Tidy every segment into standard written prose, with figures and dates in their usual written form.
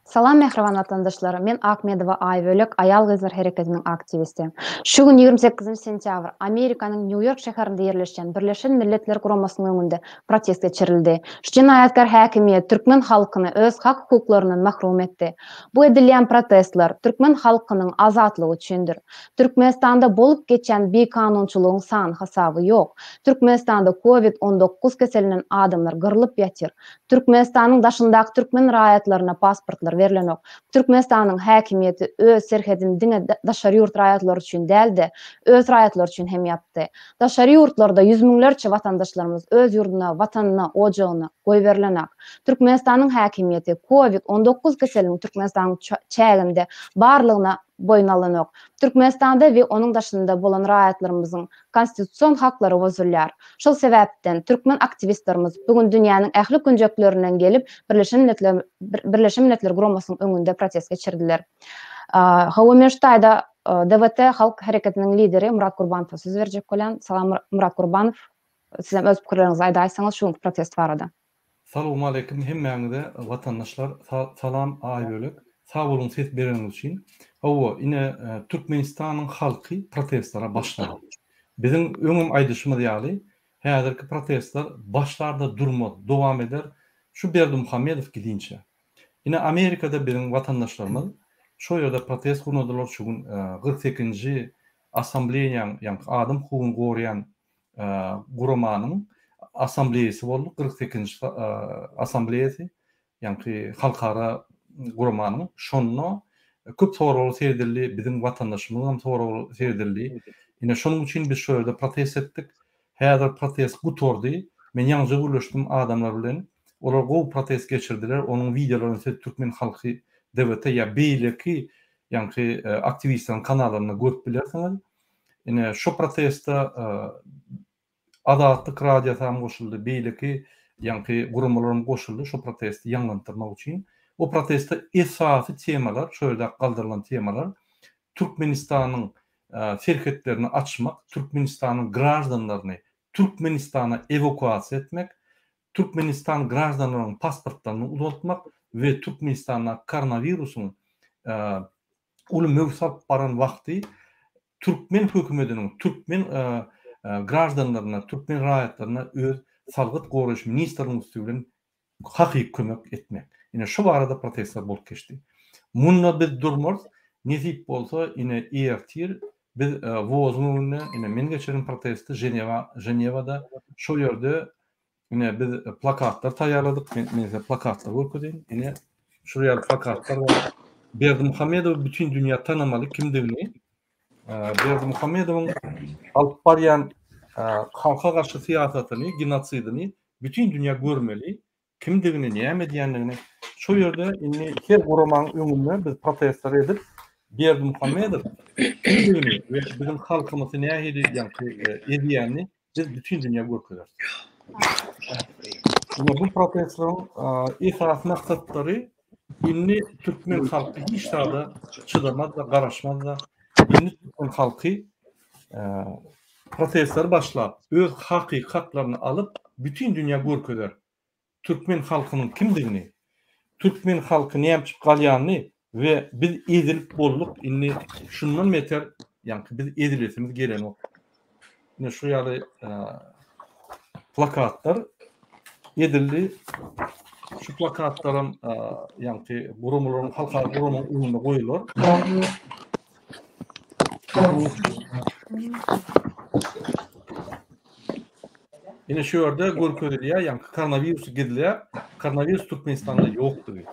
Salam mähriban watandaşlar, men Akmedowa Aýbölek, Aýal-gyzlar hereketiniň aktiwisti. Şu gün 28 sentýabr, Amerikanyň Nýu-Ýork şäherinde ýerleşýän Birleşen Milletler Guramasynyň öňünde protest geçirildi. Şu jenaýatkar häkimiýet türkmen halkyny öz hak-hukuklaryndan mahrum etdi. Bu edilýän protestler türkmen halkynyň azatlygy üçindir. Türkmenistanda bolup geçýän bikanunçylygyň sany-hasaby ýok. Türkmenistanda covid 19 keselinden adamlar gyrlyp ýatyr. Türkmenistanyň daşyndaky türkmen raýatlaryna pasportlar berlenok. Türkmenistanyň häkimiýeti öz serhedini diňe daşary ýurt raýatlary üçin däl-de, öz raýatlary üçin hem ýapdy. Daşary ýurtlarda ýüz müňlerçe watandaşlarymyz öz ýurduna, watanyna, ojagyna goýberilenak. Türkmenistanyň häkimiýeti covid 19 keseliniň Türkmenistanyň çäginde barlygyna boýun alanok. Türkmenistanda we onuň daşynda bolan raýatlarymyzyň konstitusion haklary bozulýar. Şol sebäpden türkmen aktiwistlerimiz bu gün dünýäniň ähli künjeklerinden gelip Birleşen Milletler Birleşen Milletler Guramasynyň öňünde protest geçirdiler. Hawa men şu taýda DWT halk hereketiniň lideri Murat Gurbanowa söz berjek bolýan. Salam Murat Gurbanow. Sizem öz pikirleriňizi aýdaýsaňyz şu günki protest barada. Salowmaleýkim hemmäňize watandaşlar salam Aýbölek sag boluň ses bereniňiz üçin hawa ine Türkmenistanyň halky protestlere başlady biziň öňem aýdyşymyz ýaly häzirki protestler başlarda durmaz dowam eder şu Berdimuhamedow gidinçä ine Amerikada biziň watandaşlarymyz şo ýerde protest gurnadylar şu gün 48-nji assambleýaň ýaňky adam hukugyny goraýan guramanyň assambleýasy boldy, 48-nji assambleýasy, ýaňky halkara guramanyň. Şonda köp soraglar seredildi, biziň watandaşymyzyň hem soragy seredildi. Ine, şonuň üçin biz şo ýerde protest etdik. Häzir protest gutardy. Men ýaňyja gürleşdim adamlar bilen. Olar gowy protest geçirdiler. Onuň wideolaryny siz Türkmen halky DWT ýa beýleki ýaňky aktiwistleriň kanallarynda görüp bilersiňiz. Ine, şo proteste Azatlyk Radiosy hem goşuldy, beýleki ýaňky guramalar hem goşuldy şo protesti ýaňlantdyrmak üçin. O protestde esasy temalar, şo ýerde galdyrylan temalar Türkmenistanyň serhetlerini açmak, Türkmenistanyň graždanlaryny Türkmenistana ewakuasiýa etmek, Türkmenistan graždanlarynyň pasportlaryny uzaltmak we Türkmenistanda koronawirusyň uly möwç alyp baran wagty türkmen hökümetiniň türkmen graždanlaryna, türkmen raýatlaryna öz salgyt goraýyş ministriniň üsti bilen hakyky kömek etmek. Ine şu barada protestler bolup geçdi. Munda biz durmarys. Nesip bolsa ine ertir biz WOZ-yň öňünde ine men geçiren protesti Ženewa Ženewada şo ýerde Ine biz plakatlar taýýarladyk. Men, men size plakatlar görkezeýin. Ine şular ýaly plakatlar bar. Berdimuhamedow bütin dünýä tanamaly kimdigini. Berdimuhamedowyň alyp barýan halka garşy syýasatyny, genosidini bütin dünýä görmeli. Kimdigini, näme edýändigini. Şu ýerde indi her guramanyň öňünde biz protestler edip Berdimuhamedow kimdigini we biziň halkymyzy nähili ýaňky ezýänini biz bütin dünýä görkezeris. Ine bu protestleriň esasy maksatlary indi türkmen halky hiç zada çydamaz-da, garaşmaz-da. Indi türkmen halky protestleri başlap, öz hakyky haklaryny alyp, bütin dünýä görkezer. Türkmen halkynyň kimdigini, türkmen halky nämçip galýanyny we biz ezilip bolduk indi şundan beter ýaňky biz ezilesimiz gelenok. Ine şu ýaly plakatlar edildi. Şu plakatlaram ýaňky guramalaryň halkara guramanyň öňünde goýular. Ine şu ýerde görkezilýär, ýagny koronawirusy gizläp, koronawirus Türkmenistanda ýokdugy.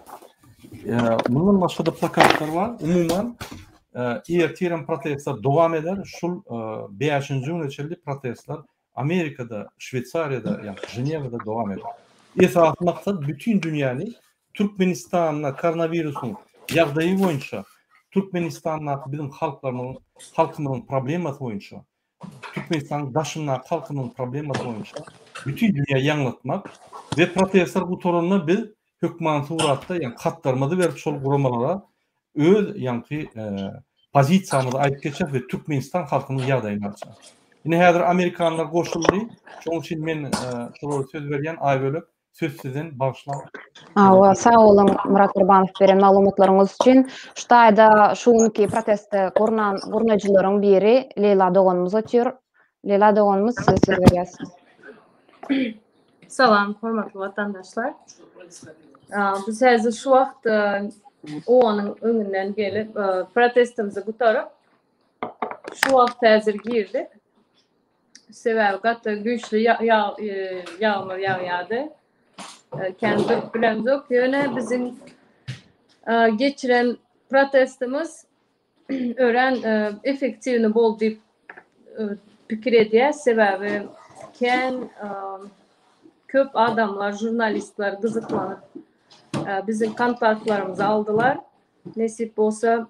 Mundan başga-da plakatlar bar. Umuman, ertir hem protestler dowam eder. Şul 5-nji güne çenli protestler Amerikada, Şweýsariýada, ýagny Ženewada dowam eder. Esasy maksat bütin dünýäni Türkmenistanda koronawirusyň ýagdaýy boýunça, Türkmenistandaky biziň halklarymyzyň, halkymyzyň problemasy boýunça Türkmenistanyň daşyndaky halkymyzyň problemasy boýunça bütin dünýä ýaňlatmak we protestler gutaranda biz hökman suratda ýa hatlarymyzy berip şol guramalara öz ýaňky pozisiýamyzy aýdyp geçeris we Türkmenistan halkynyň ýagdaýyny aýtjak. Ine häzir amerikanlar goşuldy. Şonuň üçin men şolara söz berýän Aýbölek. Söz sizden bagyşlaň. Hawa, sag boluň Myrat Gurbanow beren maglumatlaryňyz üçin. Şu taýda şu günki protesti gurnan gurnaýjylaryň biri Leýla doganymyz otyr. Leýla doganymyz size söz berýäs. Salam hormatly watandaşlar. Biz häzir şu wagt OON-yň öňünden gelip protestimizi gutaryp şu wagt häzir girdik. Sebäbi gaty güýçli ýagmyr ýagýardy. Kän durup bilemzok. Ýöne biziň geçiren protestimiz örän effektiwny boldy diýip pikir edýäs. Sebäbi kän köp adamlar, žurnalistler gyzyklanyp biziň kontaktlarymyzy aldylar. Nesip bolsa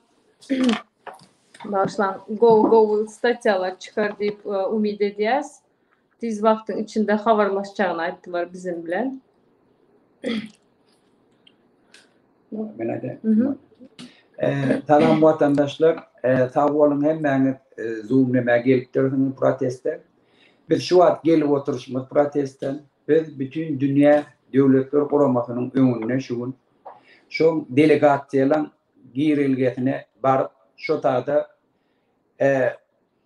bagyşlaň gowy gowy statýalar çykar diýip umyt edýäs. Tiz wagtyň içinde habarlaşjagyny aýtdylar bizim bilen. Men aýdaýyn. Salam watandaşlar. Sag boluň hemmäňiz zoom nämä gelipdirsiňiz proteste. Biz şu wagt gelip oturyşymyz protestden. Biz bütin dünýä döwletler guramasynyň öňünde şu gün şol delegasiýalaň girelgesine baryp şo tada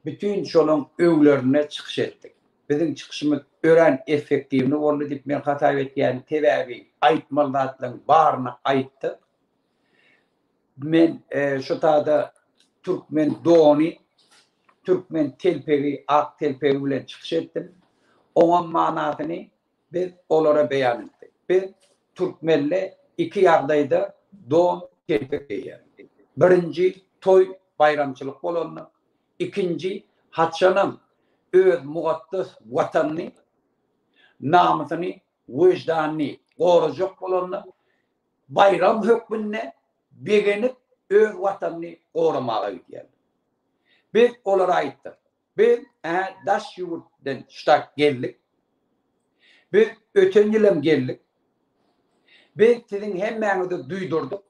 bütin şolaň öňlerinde çykyş etdik. Biziň çykyşymyz örän effektiwny boldy diýip men hasap etýän, sebäbi aýtmaly zatlaryň baryny aýtdyk. Men şu tada türkmen dony, türkmen telpegi, ak telpegi bilen çykyş etdim. Oňam manasyny biz olara beýan etdik. Biz türkmenle iki ýagdaýda don, telpek geýýäris. Birinji toý, baýramçylyk bolanda, ikinji haçanam öz mukaddes watanyny, namysyny, weždanyny gorajak bolanda baýram hökmünde begenip öz watanyny goramaga gidýärler. Biz olara aýtdyk. Biz ä daş ýurtdan ştat geldik. Biz öten ýyl hem geldik. Biz siziň hemmäňizi duýdurdyk.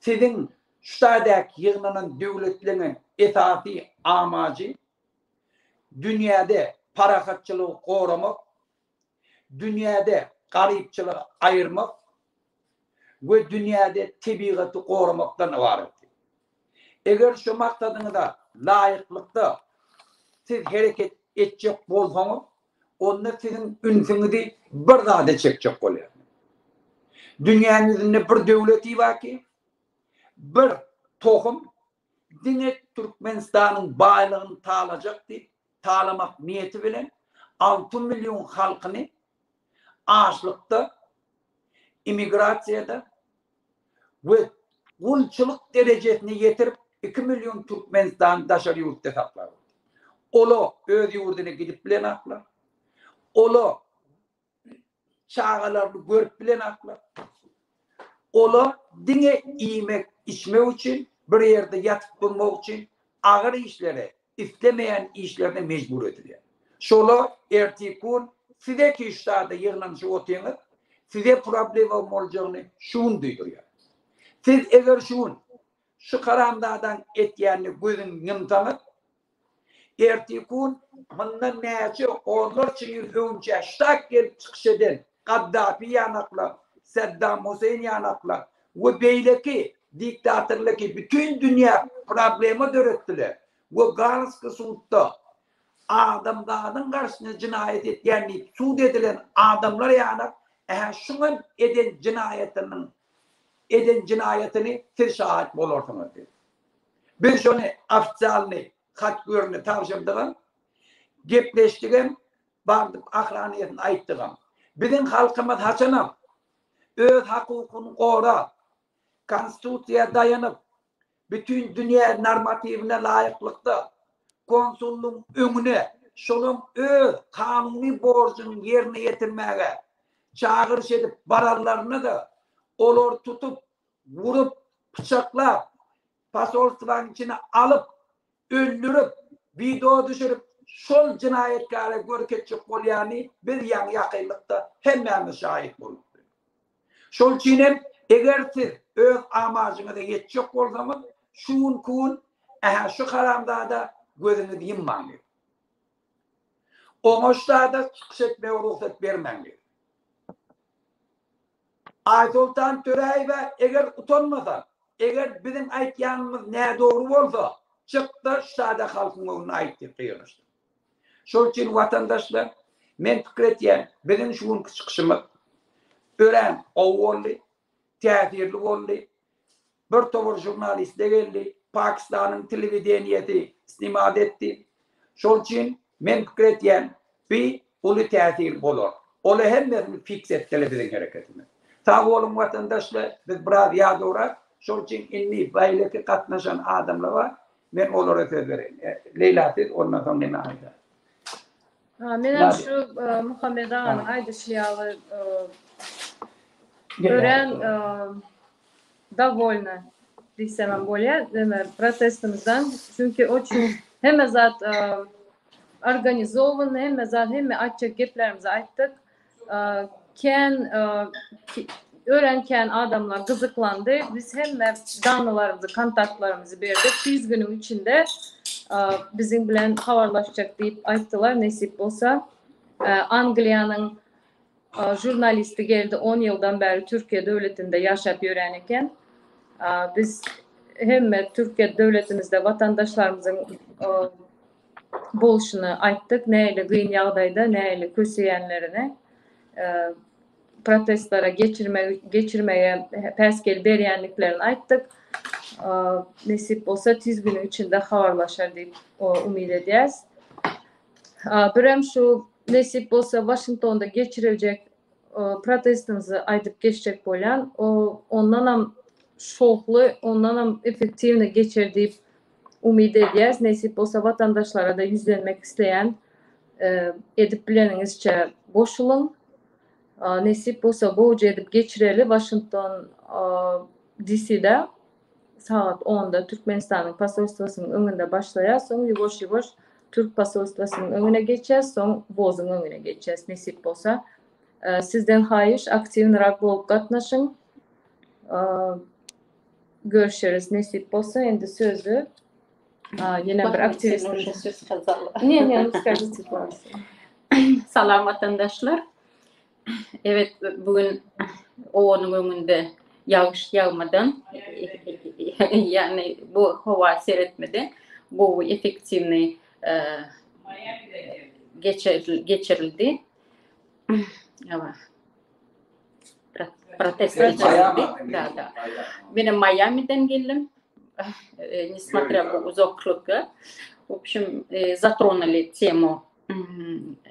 Siziň ştadäki ýygnanan döwletleňem esasy amajy dünýäde parahatçylygy goramak, dünýäde garypçylygy aýyrmak we dünýäde tebigaty goramakdan ybaratdy. Eger şu maksadyňyza laýyklykda siz hereket etjek bolsaňyz, onda siziň ünsüňizi bir zada çekjek bolýar. Dünýäniň ýüzünde bir döwleti bar ki, bir tohum diňe Türkmenistanyň baýlygyny talajak diýip, talamak niýeti bilen 6 million halkyny açlykda, immigrasiýada we gulçulyk derejesine ýetirip 2 million Türkmenistan daşary ýurtda saklap. Ola öz ýurduna gidip bilenaklar. Ola çagalaryny görüp bilenaklar. Ola diňe iýmek, içmek üçin, bir ýerde ýatyp durmak üçin agyr işlere, islemeýän işlerine mejbur edilýär. Şola ertir-gün size ki ştada ýygnanyşyp otyňyz, size problema boljagyny şu gün duýdurýar. Siz eger şu gün şu haramzadaň etýänini gözüň ýumsaňyz, ertir-gün mundan näçe onlarça ýyl öňçä ştat gelip çykyş eden Gaddafi ýanaklar, Saddam Hüseýin ýanaklar we beýleki diktatorlaki bütin dünýä problema döretdiler we Galski sudda adamzadyň garşysyna jenaýat etýän diýip sud edilen adamlar ýanak ähä şuňam eden jenaýatynyň eden jenaýatyny siz şaýat bolarsyňyz diýip. Biz şony ofitsialnyý hat göründe tabşyrdygam, gepleşdigem, bardyp ahranyýetini aýtdygam. Biziň halkymyz haçanam öz hakukyny gorap, konstitusiýa daýanyp, bütin dünýä normatiwine laýyklykda konsullygyň öňüne şolaň öz kanuny borjuny ýerine ýetirmäge çagyryş edip baranlarynda-da olary tutup, urup, pyçaklap, posolstwanyň içine alyp, öldürip, wideo düşürip, şol jenaýatkara görkezjek bolýany biz ýaňy ýakynlykda hemmämiz şaýat bolduk. Şol üçin hem eger siz öz amajyňyza ýetjek bolsaňyz, şu günki gün ähä şu haramzada gözüňizi ýummaň diýip. Oňa şu zada çykyş etmege rugsat bermäň diýip. Aýsoltan Töräýewa eger utanmasaň, eger biziň aýtýanymyz nädogry bolsa, çyk-da şu sada halkyň öňünde aýt diýip gygyryşdy. Şol üçin watandaşlar, men pikir etýän, biziň şu günki çykyşymyz örän gowy boldy, täsirli boldy. Bir towar žurnalist-de geldi, Pakistanyň telewideniýesi snimat etdi. Şol üçin men pikir etýän, bi uly täsir bolar. Ola hemmesini fiks etdile biziň hereketimiz. Sag boluň watandaşlar, biz biraz ýadawrak, şol üçin indi beýleki gatnaşan adamlar bar, men olara söz bereýin. Leýla siz ondan soň neme aýdar. Menem şu Muhammet aganyň aýdyşy ýaly örän dowolna diýsemem bolýar neme protestimizden. Çünki oçün hemme zat organizowany, hemme zat, hemme aýtjak geplerimizi aýtdyk. Kän örän kän adamlar gyzyklandy. Biz hemme dannylarymyzy, kontaktlarymyzy berdik. Tiz günüň içinde biziň bilen habarlaşjak diýip aýtdylar, nesip bolsa. Angliýanyň žurnalisti geldi, on ýyldan bäri Türkiýe döwletinde ýaşap ýörän eken. Biz hemme Türkiýe döwletimizde watandaşlarymyzyň bolşuny aýtdyk, nähili gyn ýagdaýda, nähili köseýänlerini, protestlere geçirmek geçirmege päsgel berýändiklerini aýtdyk. Nesip bolsa tiz günüň içinde habarlaşar diýip umyt edýäs. Birem şu nesip bolsa Waşingtonda geçiriljek protestimizi aýdyp geçjek bolýan. O ondanam şowhly, ondanam effektiwnyý geçer diýip umyt edýäs. Nesip bolsa watandaşlara-da ýüzlenmek isleýän. Edip bileniňizçe goşulyň. Nesip bolsa gowja edip geçireli Waşington DC-de sagat onda Türkmenistanyň posolstwasynyň öňünde başlaýar, soň ýuwaş-ýuwaş türk posolstwasynyň öňüne geçýäs, soň WOZ-yň öňüne geçýäs nesip bolsa. Sizden haýyş aktiwnyrak bolup gatnaşyň. Görüşeris nesip bolsa endi sözi ýene bir aktiwistimiz. Ne ne skажите Salam watandaşlar. Evet bugün owanyň öňünde ýagyş ýagmadan ýagny bu howa seretmeden gowy effektiwnyý geçirildi. Protest geçirildi. Da da. Menem Miami'den geldim. Несмотря bu uzaklyga. В общем, затронули temu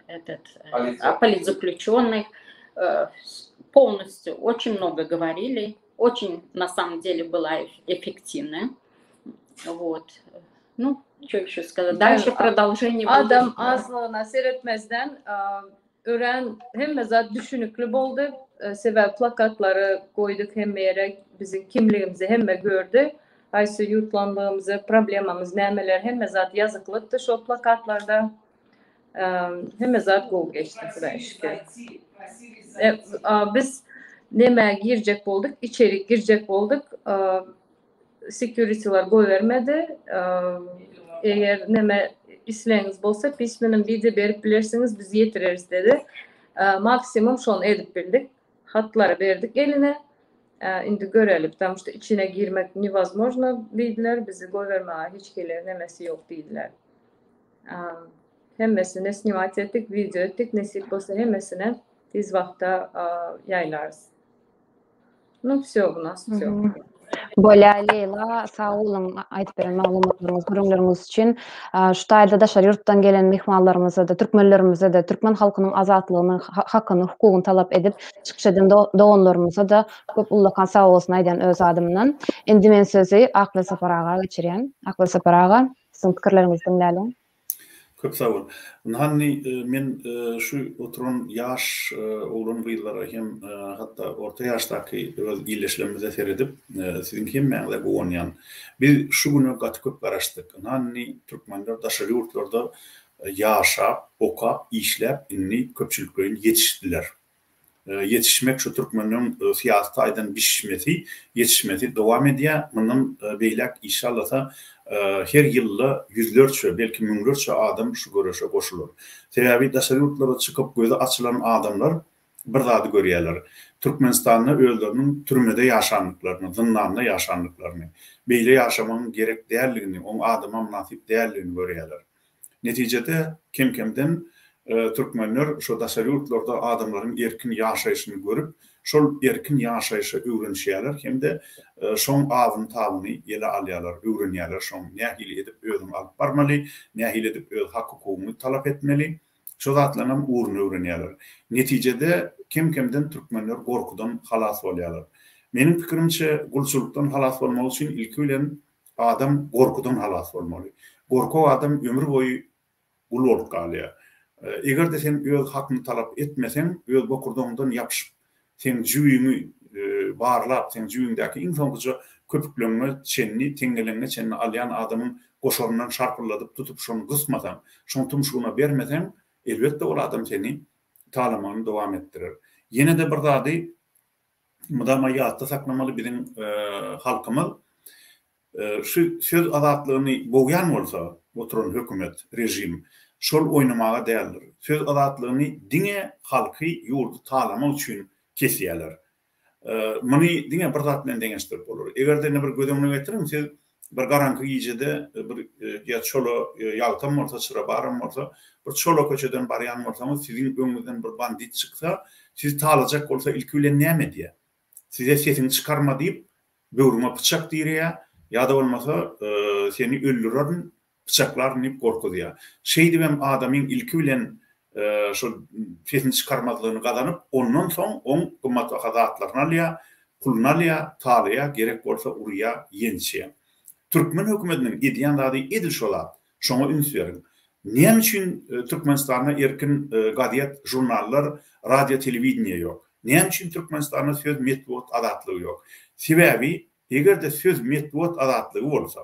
этот о политзаключенных. Полностью очень много говорили. Очень, на самом деле, была эффективная. Вот. Ну, что еще сказать? Дальше продолжение будет. Adam azlygyna seretmezden örän hemme zat düşünikli boldy. Sebäbi plakatlary goýduk hemme ýere, biziň kimligimizi hemme gördi. Haýsy ýurtlanlygymyzy, problemamyz nämeler hemme zat ýazyklydy şol plakatlarda. Hemme zat gowy geçdi Hudaýa şükür. Biz nämä girjek bolduk, içerik girjek bolduk. Securitylar goýbermedi. Eger neme islegiňiz bolsa pismenom wideo berip bilersiňiz biz ýetireris dedi. Maksimum şony edip bildik. Hatlary berdik eline. Indi göreli, потому что içine girmek newozmojno diýdiler, bizi goýbermäge hiç hili nemesi ýok diýdiler. Hemmesini snimat etdik, wideo etdik, nesip bolsa hemmesini tiz wagtda ýaýlarys. Nu wsё u nas wsё. Bolýa Leýla, sag boluň aýdyp beren maglumatlaryňyz, gürrüňleriňiz üçin. Şu taýda daşary ýurtdan gelen myhmanlarymyza-da, türkmenlerimize-de, türkmen halkynyň azatlygyny, hakyny, hukugyny talap edip çykyş eden doganlarymyza-da köp ullakan sag bolsun aýdýan öz adymdan. Indi men sözi Akbel Sapar aga geçirýän. Akbel Sapar aga, siziň pikirleriňizi diňläliň. Köp sag bol. Ynha indi men şu oturan ýaş oglan-gyzlara hem hatda orta ýaşdaky öz ildeşlerimize seredip, siziň hemmäňize guwanýan. Biz şu güne gaty köp garaşdyk. Ynha indi türkmenler daşary ýurtlarda ýaşap, okap, işläp indi köpçülikleýin ýetişdiler. Ýetişmek şu türkmeniň syýasy taýdan bişişmesi, ýetişmesi dowam edýär. Mundan beýläk işallasa her ýylda ýüzlerçe, belki müňlerçe adam şu göreşe goşular. Sebäbi daşary ýurtlara çykyp gözi açylan adamlar. bir zady görýärler. Türkmenistanda özleriniň türmede ýaşandyklaryny, zyndanda ýaşandyklaryny, beýle ýaşamagyň gerek däldigini, oň adama mynasyp däldigini görýärler. Netijede, kem-kemden türkmenler şo daşary ýurtlarda adamlaryň erkin ýaşaýşyny görüp, şol erkin ýaşaýşa öwrenişýärler hem-de şoň abyny-tabyny ele alýarlar, öwrenýärler şoň nähili edip özüňi alyp barmaly, nähili edip öz hak-hukugyňy talap etmeli, şo zatlaryňam ugruny öwrenýärler. Netijede, kem-kemden türkmenler gorkudan halas bolýarlar. Meniň pikirimçe, gulçulykdan halas bolmak üçin ilki bilen Adam gorkudan halas bolmaly. Gorkak adam ömür boýy gul bolup galýar. Eger-de sen öz hakyňy talap etmeseň, öz bokurdagyňdan ýapyşyp, seň jübiňi barlap, seň jübiňdäki iň soňkuja köpükleňňe çenli, teňňeleňňe çenli alýan adamyň goşaryndan şarpylladyp tutup şony gysmasaň, şoň tumşugyna bermeseň, elbetde ol adam seni talamagyny dowam etdirer. Ýene-de bir zady mydama ýatda saklamaly biziň halkymyz şu söz azatlygyny bogýan bolsa oturan hökümet, režim şol oýnamaga däldir. Söz azatlygyny diňe halky, ýurdy talamak üçin kesýärler. Muny diňe bir zat bilen deňeşdirip bolar. Eger-de indi bir göz öňüne getiriň, siz bir garaňky gijede bir ýa çola ýagtam bolsa, çyra baram bolsa, bir çola köçeden barýan bolsaňyz, siziň öňüňizden bir bandit çyksa, sizi talajak bolsa ilki bilen näme edýär? Size sesiňi çykarma diýip, böwrüňe pyçak direýär, ýa-da bolmasa seni öldürerin, pyçaklaryn diýip gorkuzýar. Şeýdibem adamyň ilki bilen şol sesini çykarmazlygyny gazanyp, ondan soň oň gymmatbaha zatlaryny alýar, puluny alýar, talaýar, gerek bolsa urýar, ýençýär. Türkmen hökümetiniň edýän zady edil şo zat. Şoňa üns beriň. Näme üçin Türkmenistanda erkin gazet, žurnallar, radio, telewideniýe ýok? Näme üçin Türkmenistanda söz, metbugat azatlygy ýok? Sebäbi Eger-de söz, metbugat azatlygy bolsa,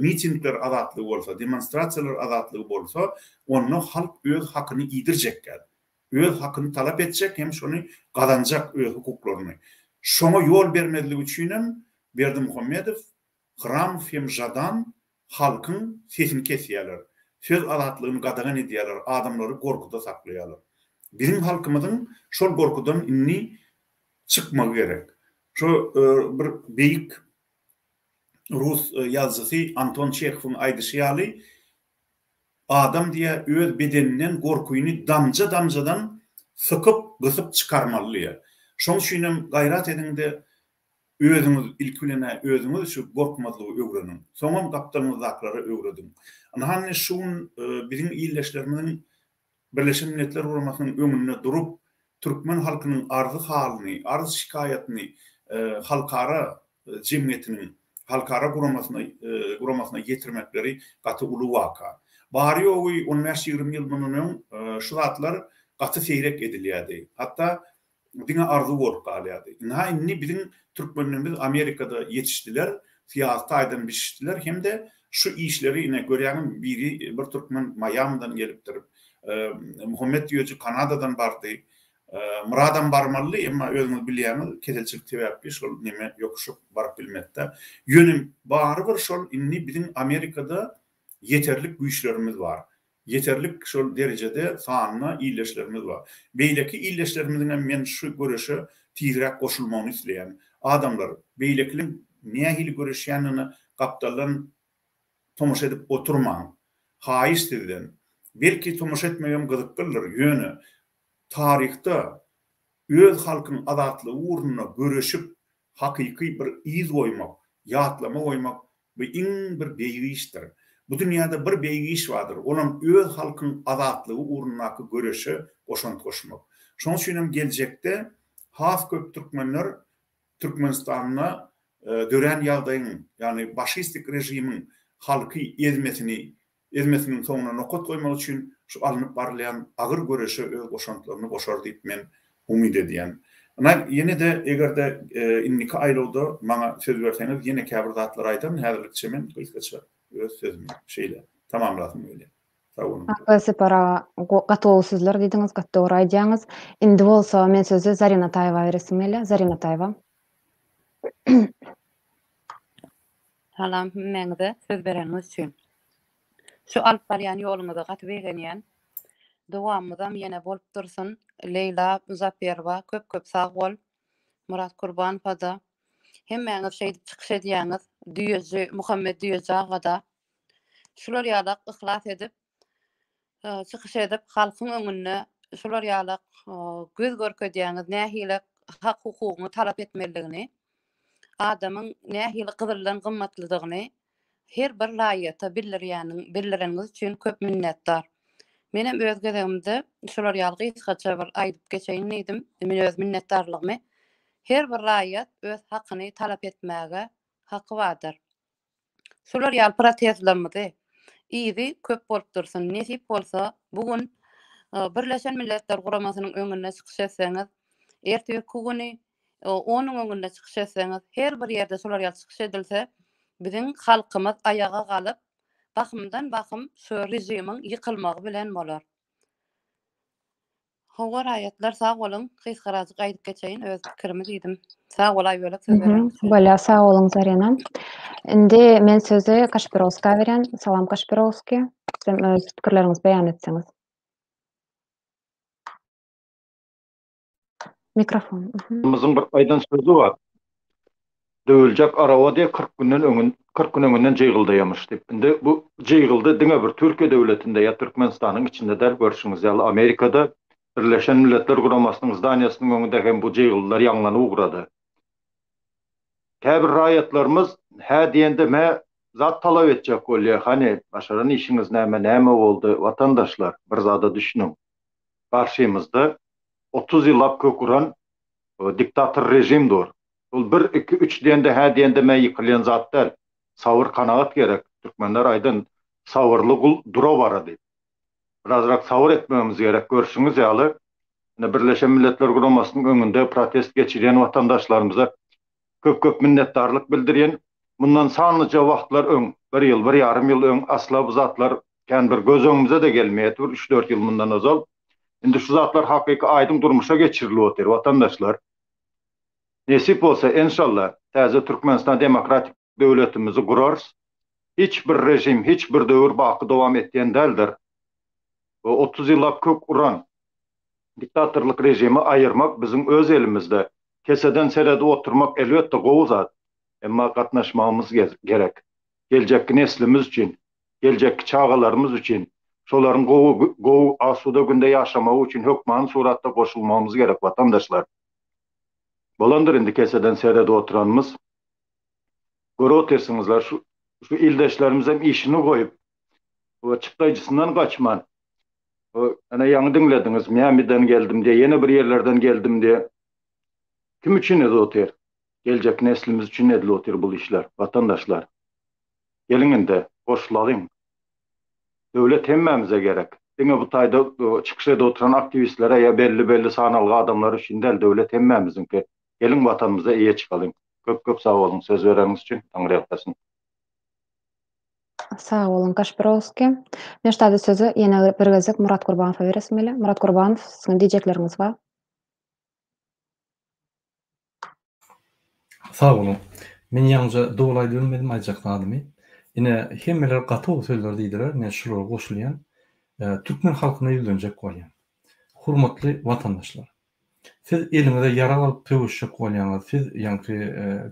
mitingler azatlygy bolsa, demonstrasiýalar azatlygy bolsa, onda halk öz hakyny iýdirjekgär. Öz hakyny talap etjek hem şony gazanjak öz hukuklaryny. Şoňa ýol bermezlik üçinem Berdimuhamedow, Hramow hem Žadan halkyň sesini kesýärler. Söz azatlygyny gadagan edýärler, adamlary gorkuda saklaýarlar. Biziň halkymyzyň şol gorkudan indi çykmagy gerek. Şo bir beýik rus ýazyjysy Anton Çehowyň aýdyşy ýaly, adam diýýär, öz bedeninden gorkyny damja-damjadan sykyp, gysyp çykarmaly diýýär. Şoň üçinem gaýrat ediň-de, özüňiz, ilki bilen-ä özüňiz şu gorkmazlygy öwreniň. Soňam gapdalyňyzdakylara öwrediň. Ynha indi şu gün biziň ildeşlerimiziň Birleşen Milletler Guramasynyň öňünde durup, türkmen halkynyň arzy-halyny, arz-şikaýatyny halkara jemgyýetiniň, halkara guramasyna guramasyna ýetirmekleri gaty uly waka. Bary-ýogy on bäş-ýigrimi ýyl mundan öň şu zatlar gaty seýrek edilýärdi. Hatda diňe arzuw bolup galýardy. Ynha indi biziň türkmenlerimiz Amerikada ýetişdiler, syýasy taýdan bişişdiler hem-de şu işleri ine görýäňiz biri bir türkmen Maýamidan gelipdir. Muhammet Düýeji Kanadadan bardy. Myradam barmalydy, emma özüňiz bilýäňiz keselçilik sebäpli şol neme ýokuşyp baryp bilmedi-de. Ýöne barybir şol indi biziň Amerikada ýeterlik güýçlerimiz bar. Ýeterlik şol derejede sanda ildeşlerimiz bar. Beýleki ildeşlerimiziňem men şu göreşe tizräk goşulmagyny isleýän. Adamlar, beýlekiliň nähili göreşýändigine gapdaldan tomaşa edip oturmaň. Haýyş sizden. Belki tomaşa etmegem gyzyklydyr, ýöne taryhda öz halkyň azatlygy ugrunda göreşip hakyky bir yz goýmak, ýatlama goýmak Bu iň bir beýik işdir. Bu dünýäde bir beýik iş bardyr, olam öz halkyň azatlygy ugrundaky göreşe goşant goşmak. Şonuň üçin hem geljekde has köp türkmenler Türkmenistanda dörän ýagdaýyň, ýagny başistik režimiň halky ezmesini ezmesiniň soňuna nokat goýmak üçin şu alnyp barylýan agyr göreşe öz goşantlaryny goşar diýip men umyt edýän. Ynha, ýene-de eger-de indiki aýlawda maňa söz berseňiz ýene käbir zatlary aýdaryn, häzirlikçe men gysgaça öz sözümi şeýle tamamlasym gelýär. Sag boluň. Akbar Separ aga, gaty gowy sözler diýdiňiz, gaty dogry aýdýaňyz. Indi bolsa men sözi Zarina Ataýewa beresim gelýär. Zarina Ataýewa. Salam hemmäňize söz bereniňiz üçin. Şu alyp barýan ýoluňyza gaty begenýän. Dowamymyzam ýene bolup dursun. Leýla Muzaperowa köp köp sag bol. Myrat Kurbanowa-da. Hemmäňiz şeýdip çykyş edýäňiz. Düýeji Muhammet Düýeji aga-da. Şular ýalak yhlas edip çykyş edip halkyň öňünde şular ýalak göz görkezýäňiz nähili hak hukugyňy talap etmelidigini, adamyň nähili gyzyldan gymmatlydygyny her bir raýata bildirýäniň bildireniňiz üçin köp minnetdar. Menem öz gezegimde şular ýaly gysgaça bir aýdyp geçeýin diýdim. Men öz minnetdarlygymy her bir raýat öz hakyny talap etmäge haky bardyr. Şular ýaly protestlerimizi yzy köp bolup dursun. Nesip bolsa bu gün Birleşen Milletler Guramasynyň öňünde çykyş etseňiz, ertirki güni onuň öňünde çykyş etseňiz, her bir ýerde şular ýaly çykyş edilse, biziň halkymyz aýaga galyp, bahymdan bahym şu režimiň ýykylmagy bilen bolar. Hawa raýatlar sag boluň gysgarajyk aýdyp geçeýin öz pikirimi diýdim. Sag bol Aýbölek söz bereniň üçin. Bolýar sag boluň Zarina. Indi men sözi Kaşpirowskä berýän. Salam Kaşpirowskiý. Sizem öz pikirleriňizi beýan etseňiz. Mikrofon. Myzyň bir aýdan sözi bar. Döwüljek araba diýe 40 günden öňün 40 gün öňünden jygyldaýamyş diýip. Indi bu jygyldy diňe bir Türkiýe döwletinde ýa Türkmenistanyň içinde däl, görşüňiz ýaly Amerikada Birleşen Milletler Guramasynyň zdaniýasynyň öňünde hem bu jygyldylar ýaňlanyp ugrady. Käbir raýatlarymyz hä diýende me zat talap etjek bolýar. Hany, başaran işiňiz näme, näme boldy? Watandaşlar, bir zada düşüniň. Garşymyzda 30 ýyllap kök uran diktator režim dur. Ol bir, iki, üç diýende, hä diýende me ýykylýan zat däl. Sabyr, kanagat gerek. Türkmenler aýdan, Sabyrly gul dura bara diýip. Birazrak sabyr etmegimiz gerek. Görşüňiz ýaly, ine Birleşen Milletler Guramasynyň öňünde protest geçirýän watandaşlarymyza köp-köp minnetdarlyk bildirýän. Mundan sanlyja wagtlar öň, bir ýyl, bir ýarym ýyl öň asla bu zatlar kän bir göz öňümize-de gelmeýärdi, bir üç-dört ýyl mundan ozal. Indi şu zatlar hakyky aýdyň durmuşa geçirilip otyr, watandaşlar. Nesip bolsa, enşalla, täze Türkmenistan demokratik döwletimizi gurarys. Hiç bir režim, hiç bir döwür baky dowam etýän däldir. We 30 ýyllap kök uran diktatorlyk režimi aýyrmak biziň öz elimizde. Keseden seredip oturmak elbetde gowy zat. Emma gatnaşmagymyz gerek. Geljekki neslimiz üçin, geljekki çagalarymyz üçin, şolaryň gowy, gowy asuda günde ýaşamagy üçin hökmany suratda goşulmagymyz gerek watandaşlar. Bolandyr indi keseden seredip oturanymyz. Görüp otyrsyňyzlar şu şu ildeşlerimizem işini goýup we çykdaýjysyndan gaçman ene ýaňy diňlediňiz Miamiden geldim diýe ýene bir ýerlerden geldim diýe. Kim üçin edip otyr? Geljek neslimiz üçin edilip otyr bul işler watandaşlar. Geliň indi goşulalyň. Döwlet hemmämize gerek. Diňe bu taýda çykyş edip oturan aktiwistlere ýa belli-belli sanalgy adamlar üçin däl, döwlet hemmämiziňki. Geliň Watanymyza eýe çykalyň. Köp köp sag boluň söz bereniňiz üçin. Taňryýalkasyn. Sag boluň Kaşpirowskiý. Men şu taýda sözi ýene bir gezek Murat Gurbanowa beresim gelýär. Murat Gurbanow, siziň diýjekleriňiz bar. Sag boluň. Men ýaňyja doly aýdyp bilmedim aýtjak zadymy. Ine, hemmeler gaty gowy sözler diýdiler, men şulara goşulýan. Türkmen halkyna ýüzlenjek bolýan. Hormatly watandaşlar! Siz eliňize ýarag alyp söweşjek bolýaňyz, siz ýaňky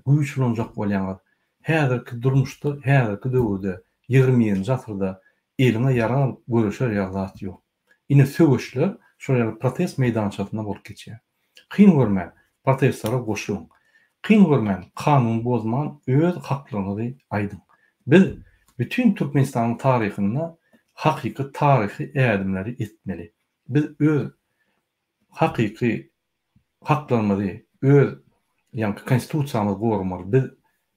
güýç ulanjak bolýaňyz. Häzirki durmuşda, häzirki döwürde, 21-nji asyrda eliňe ýarag alyp göreşer ýaly zat ýok. Ine söweşler şol ýaly protest meýdançasynda bolup geçýär. Kyn görmän protestlere goşulyň. Kyn görmän kanuny bozman öz haklygyňyzy aýdyň. Biz bütin Türkmenistanyň taryhynda hakyky taryhy ädimleri etmeli. Biz öz hakyky haklarymyzy öz ýaňky konstitusiýamyzy goramaly. Biz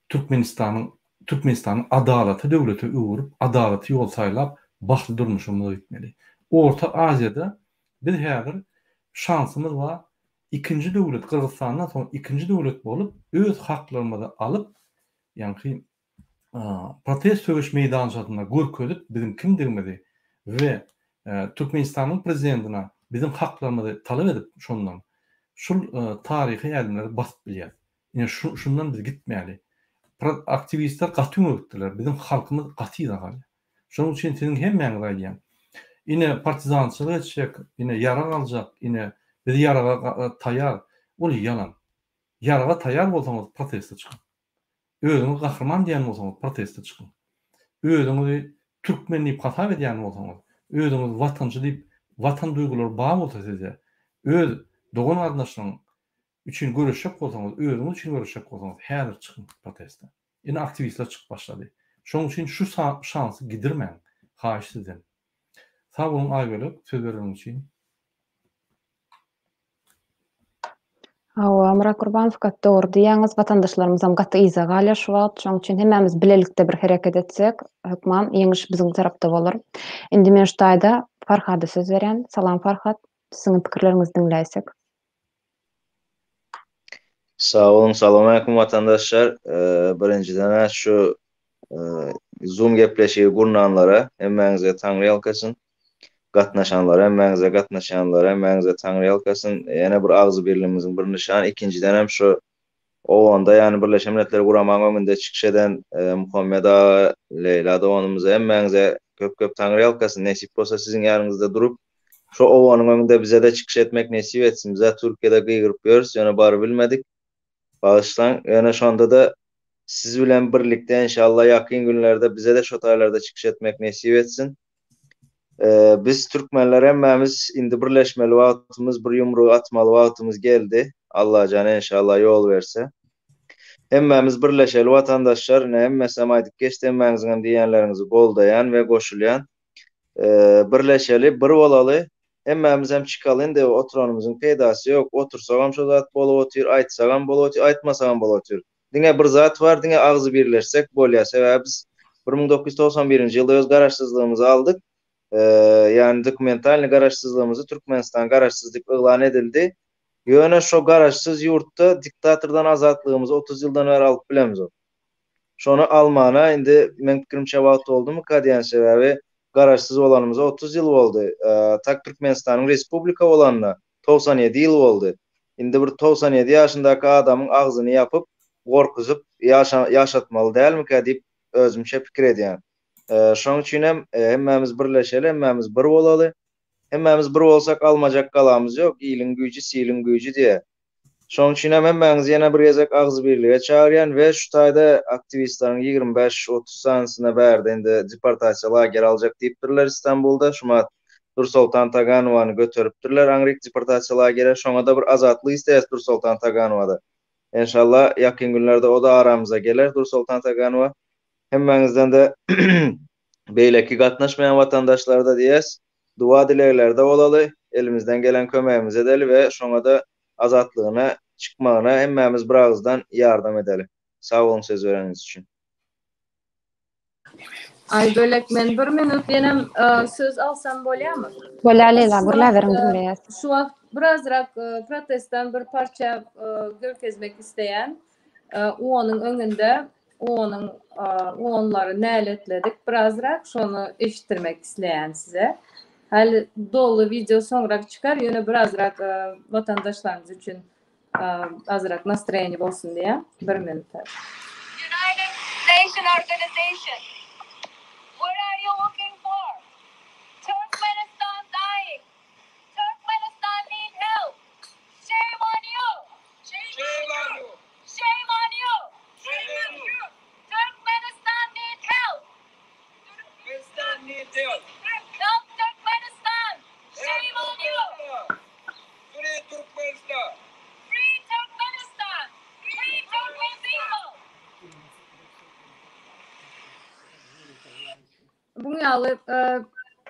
Türkmenistanyň Türkmenistany adalaty döwlete öwürip, adalaty ýol saýlap, bagtly durmuşymyza gitmeli. Orta Aziýada biz häzir şansymyz bar, ikinji döwlet Gyrgyzstandan soň ikinji döwlet bolup, öz haklarymyzy alyp, ýaňky protest söweş meýdançasynda görkezip biziň kimdigimizi we Türkmenistanyň prezidentine biziň haklarymyzy talap edip şondan şul taryhy ädimleri basyp bilýäs. Ine şu şundan biz gitmäli. Aktiwistler gaty öňe gitdiler. Biziň halkymyz gaty yza galýar. Şonuň üçin siziň hemmäňize aýdýan. Ine partizançylyk etjek, ine ýarag aljak, ine. Biz ýaraga taýýar. Ol ýalan. Ýaraga taýýar bolsaňyz proteste çykyň. Özüňizi gahryman diýen bolsaňyz proteste çykyň. Özüňizi türkmen diýip hasap edýän bolsaňyz, özüňizi watançy diýip watan duýgulary bar bolsa sizde, öz dogan-garyndaşlaryň üçin göreşjek bolsaňyz, özüňiz üçin göreşjek bolsaňyz häzir çykyň proteste. Ine aktiwistler çykyp başlady. Şonuň üçin şu şansy gidirmäň. Haýyş sizden. Sag boluň Aýbölek söz bereniň üçin. Hawa, Myrat Gurbanow gaty dogry diýýäňiz. Watandaşlarymyzam gaty yza galýar şu wagt. Şonuň üçin hemmämiz bilelikde bir hereket etsek, hökman ýeňiş biziň tarapda bolar. Indi men şu taýda Farhada söz berýän. Salam Farhat, siziň pikirleriňizi diňläýsek. Sag boluň, salowmaleýkum watandaşlar. Birinjiden-ä şu Zoom gepleşigi gurnanlara hemmäňize taňryýalkasyn. Gatnaşanlara hemmäňize, gatnaşýanlara hemmäňize taňryýalkasyn. Ýene bir agzybirligimiziň bir nyşany. Ikinjidenem şu Owganda ýagny Birleşen Milletler Guramaň öňünde çykyş eden Muhammet aga, Leýla doganymyza hemmäňize köp-köp taňryýalkasyn. Nesip bolsa siziň ýanyňyzda durup Şo obanyň öňünde bizede çykyş etmek nesip etsin. Bizä Türkiýede gygyryp ýörüs, ýöne barybilmedik. Bagyşlaň. Ýöne şonda-da siz bilen birlikde enşalla ýakyn günlerde bizede şo taýlarda çykyş etmek nesip etsin. Biz türkmenler hemmämiz indi birleşmeli wagtymyz, bir ýumrugy atmaly wagtymyz geldi. Allajan enşalla ýol berse. Hemmämiz birleşeli watandaşlar. Ine hemmesem aýdyp geçdi, hemmäňiziňem diýýänleriňizi goldaýan we goşulýan. Birleşeli, bir bolaly, hemmämizem çykaly indi oturanymyzyň peýdasy ýok, otursagam şo zat bolup otyr, aýtsagam bolup otyr, aýtmasagam bolup otyr. Diňe bir zat bar, diňe agzybirleşsek bolýar. Sebäbi biz 1991-nji ýylda öz garaşsyzlygymyzy aldyk. Ýagny dokumentalnyý garaşsyzlygymyzy Türkmenistan garaşsyz diýip yglan edildi. Ýöne şo garaşsyz ýurtda diktatordan azatlygymyzy 30 ýyldan bäri alyp bilemzok. Şony almana indi meň pikirimçe wagt boldumyka diýän sebäbi garaşsyz bolanymyza 30 ýyl boldy. Tak Türkmenistanyň respublika bolanyna 97 ýyl boldy. Indi bir 97 ýaşyndaky adamyň agzyny ýapyp, gorkuzyp ýaşatmaly dälmikä diýip özümçe pikir edýän. Şoň üçinem hemmämiz birleşeli, hemmämiz bir bolaly. Hemmämiz bir bolsak almajak galamyz ýok, iliň güýji siliň güýji diýä. Şonuň üçin hem hemmäňizi ýene bir gezek agzybirlige çagyrýan we şu taýda aktiwistleriň 25-30 sanysyna bärde indi deportasiýa lageri aljak diýipdirler Istanbulda. Şumat Dursoltan Taganowany göteripdirler aňryk deportasiýa lagere. Şoňa-da bir azatlyk isleýäs Dursoltan Taganowada. Enşalla ýakyn günlerde o-da aramyza geler Dursoltan Taganowa. Hemmäňizden-de beýleki gatnaşmaýan watandaşlara-da diýýäs, Duwa-dileglerde bolaly, elimizden gelen kömegimizi edeli we şoňa-da azatlygyna çykmagyna hemmämiz biragyzdan ýardam edeli. Sag boluň söz bereniňiz üçin. Aýbölek men bir minut ýenem söz alsam bolýamy? Bolýar Leýla, gürläberiň diňleýäs. Şu wagt birazrak protestden bir parça görkezmek isleýän. Onuň öňünde Onuň onlary näletledik birazrak şony eşitdirmek isleýän size. Häli doly wideo soňrak çykar, ýöne birazrak watandaşlarymyz üçin azrak nastroýeniýa bolsun diýýän. Bir minut. United Nation Organization What are you looking for? Turkmenistan dying! Turkmenistan need help! Shame on you! Shame on you! Shame on you! Shame on you! Turkmenistan need help! Turkmenistan need help! Help Turkmenistan! Shame on you! Free Turkmenistan! Free Turkmenistan! Free Turkmen people! Buň ýaly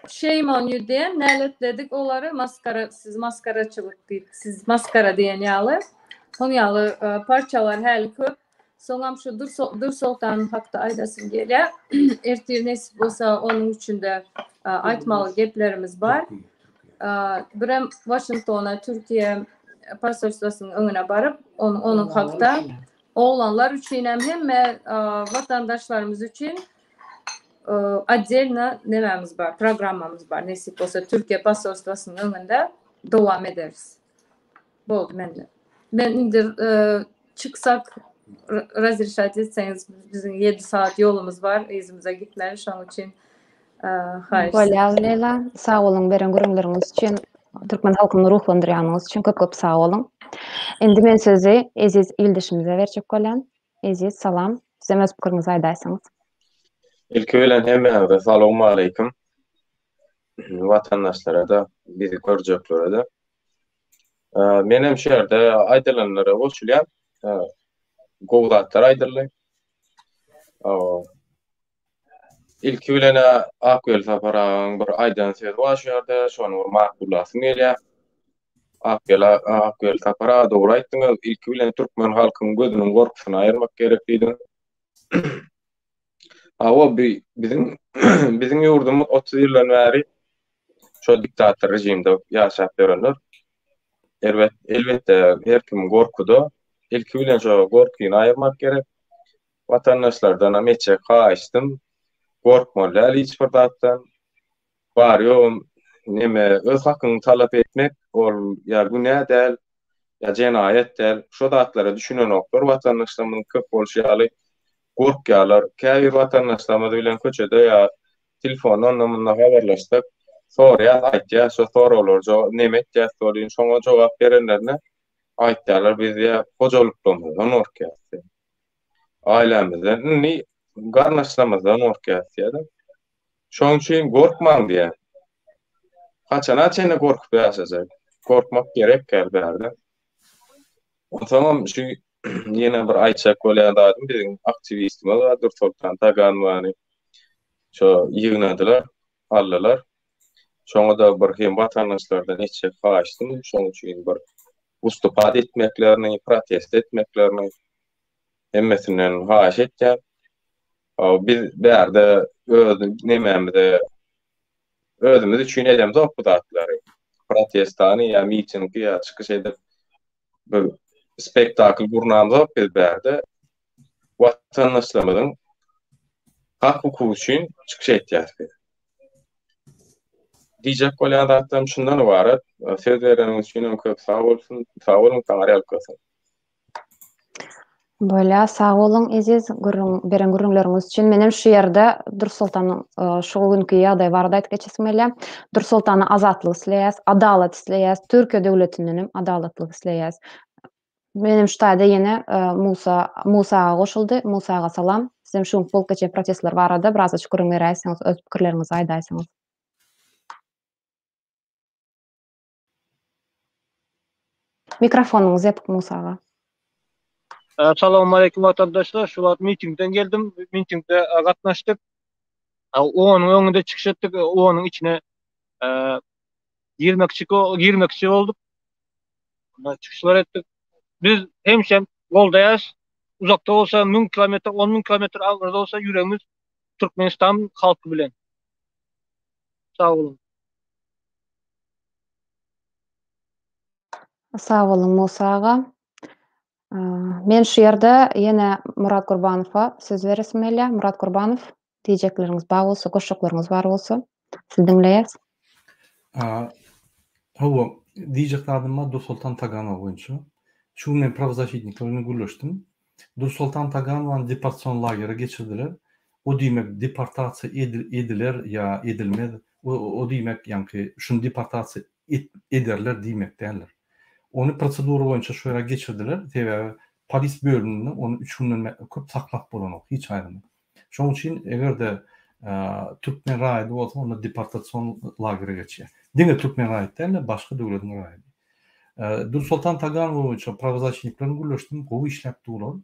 shame on you diýen näletledik olary maskara siz maskaraçylyk diýip siz maskara diýen ýaly. Oň ýaly parçalar häli köp. Soňam şu Dursoltan hakda aýdasym gelýär. Ertir nesip bolsa onuň üçin-de aýtmaly geplerimiz bar. Birem Waşingtona Türkiýe posolstwasynyň öňüne baryp onuň hakda oglanlar üçinem hemme watandaşlarymyz üçin Otdelno nemämiz bar, programmamyz bar. Nesip bolsa Türkiýe posolstwasynyň öňünde dowam ederis. Boldy mende. Men indi çyksak razreşat etseňiz biziň 7 saat ýolumyz bar, yzymyza gitmeli, şonuň üçin haýyş. Bolýar Leýla, sag boluň beren gürrüňleriňiz üçin. Türkmen halkyny ruhlandyrýanyňyz üçin köp köp sag boluň. Indi men sözi Eziz ildeşimize berjek bolýan. Eziz salam. Sizem öz pikiriňizi aýdaýsaňyz. Ilki bilen hemmäňize salowmaleýkim. Watandaşlara-da, bizi görjeklere-de. Menem şu ýerde aýdylanlara goşulýan. Gowy zatlar aýdyldy. Ilki bilen Akweli Sapar agaň bir aýdan sözi bar şu ýerde, şony bir makullasym gelýär. Akweli Akweli Sapar aga dogry aýtdyňyz, ilki bilen türkmen halkyň gözüniň gorkusyny aýyrmak gerek diýdiňiz. Hawa, bi biziň biziň ýurdumyz 30 ýyldan bäri şo diktator režimde ýaşap ýörenler. Erbet, elbetde her kim gorkuda. Ilki bilen şo gorkyny aýyrmak gerek. Watandaşlardanam etjek haýyştym, gorkmaly däl hiç bir zatdan. Bary-ýogam neme öz hakyňy talap etmek ol ýa günä däl, ýa jenaýat däl. Şo zatlara düşünenoklar watandaşlarymyzyň köp bolşy ýaly gorkýarlar. Käbir watandaşlarymyz bilen köçede ýa telefonda onda-munda habarlaşsak, soraýas, aýtýas şo soraglara neme etýäs welin şoňa jogap berenlerinde aýtýarlar biz ýa hojalyklarymyzdan gorkýas diýip. Ailemizden, indi garyndaşlarymyzdan gorkýas diýýär-de. Şonuň üçin gorkmaň diýýär. Haçana çenli gorkup ýaşajak? Gorkmak gerek däl bärde. Onsoňam şu ýene bir aýtjak bolýan zadym biziň aktiwistimiz bar Dursoltan Taganowany şo ýygnadylar, aldylar. Şoňa-da bir hem watandaşlardan etjek haýyştym, şoň üçin bir ustupat etmeklerini, protest etmeklerini hemmesinden haýyş etýän. Biz bärde öz nemämize özümiz üçin edemzok bu zatlary. Protestany ýa mitingi ýa çykyş edip bir spektakl gurnamzok biz bärde. Watandaşlarymyzyň hak-hukugy üçin çykyş etýäris biz. Diýjek bolýan zatlarym şundan ybarat. Söz bereniňiz üçin hem köp sag bolsun. Sag boluň, Taňry ýalkasyn. Bolýar, sag boluň Eziz, gürrüň beren gürrüňleriňiz üçin. Menem şu ýerde Dursoltanyň e, şu günki ýagdaý barada aýdyp geçesim gelýär. Dursoltana azatlyk isleýäs, adalat isleýäs, Türkiýe döwletinden hem adalatlyk isleýäs. Menem şu taýda ýene e, Musa Musa aga goşuldy. Musa aga salam. Sizem şu gün bolup geçen protestler barada birazajyk gürrüň beräýseňiz, öz pikirleriňizi aýdaýsaňyz. Mikrofonyňyz ýapyk Musa aga. Salowmaleýkim watandaşlar. Şu wagt mitingden geldim. Mitingde gatnaşdyk. OON-yň öňünde çykyş etdik. OON-yň içine girmekçi girmekçi bolduk. Onda çykyşlar etdik. Biz hemişe goldaýarys. Uzakda bolsa 1000 kilometr, 10 müň kilometr aňyrda bolsa ýüregimiz Türkmenistan halky bilen. Sag boluň. Sag boluň Musa aga. Men şu ýerde ýene Murat Gurbanowa söz beresim gelýär. Murat Gurbanow, diýjekleriňiz bar bolsa, goşjaklaryňyz bar bolsa, sizi diňleýäs. Hawa, diýjek zadym bar Dursoltan Taganowa boýunça. Şu gün men prawozasitnikler bilen gürleşdim. Dursoltan Taganowany deportasion lagere geçirdiler. O diýmek deportasiýa ediler ýa edilmez, o diýmek ýaňky şuny deportasiýa ederler diýmek däldir. Ony prosedura boýunça şu ýere geçirdiler, sebäbi polis bölüminde ony üç günden köp saklap bolanok hiç haýsyny. Şonuň üçin eger-de türkmen raýady bolsa onda deportasion lagere geçýär. Diňe türkmen raýaty däl-de başga döwletiň raýady. Dursoltan Taganowa boýunça prawozasitnik bilen gürleşdim, gowy işläp durlar.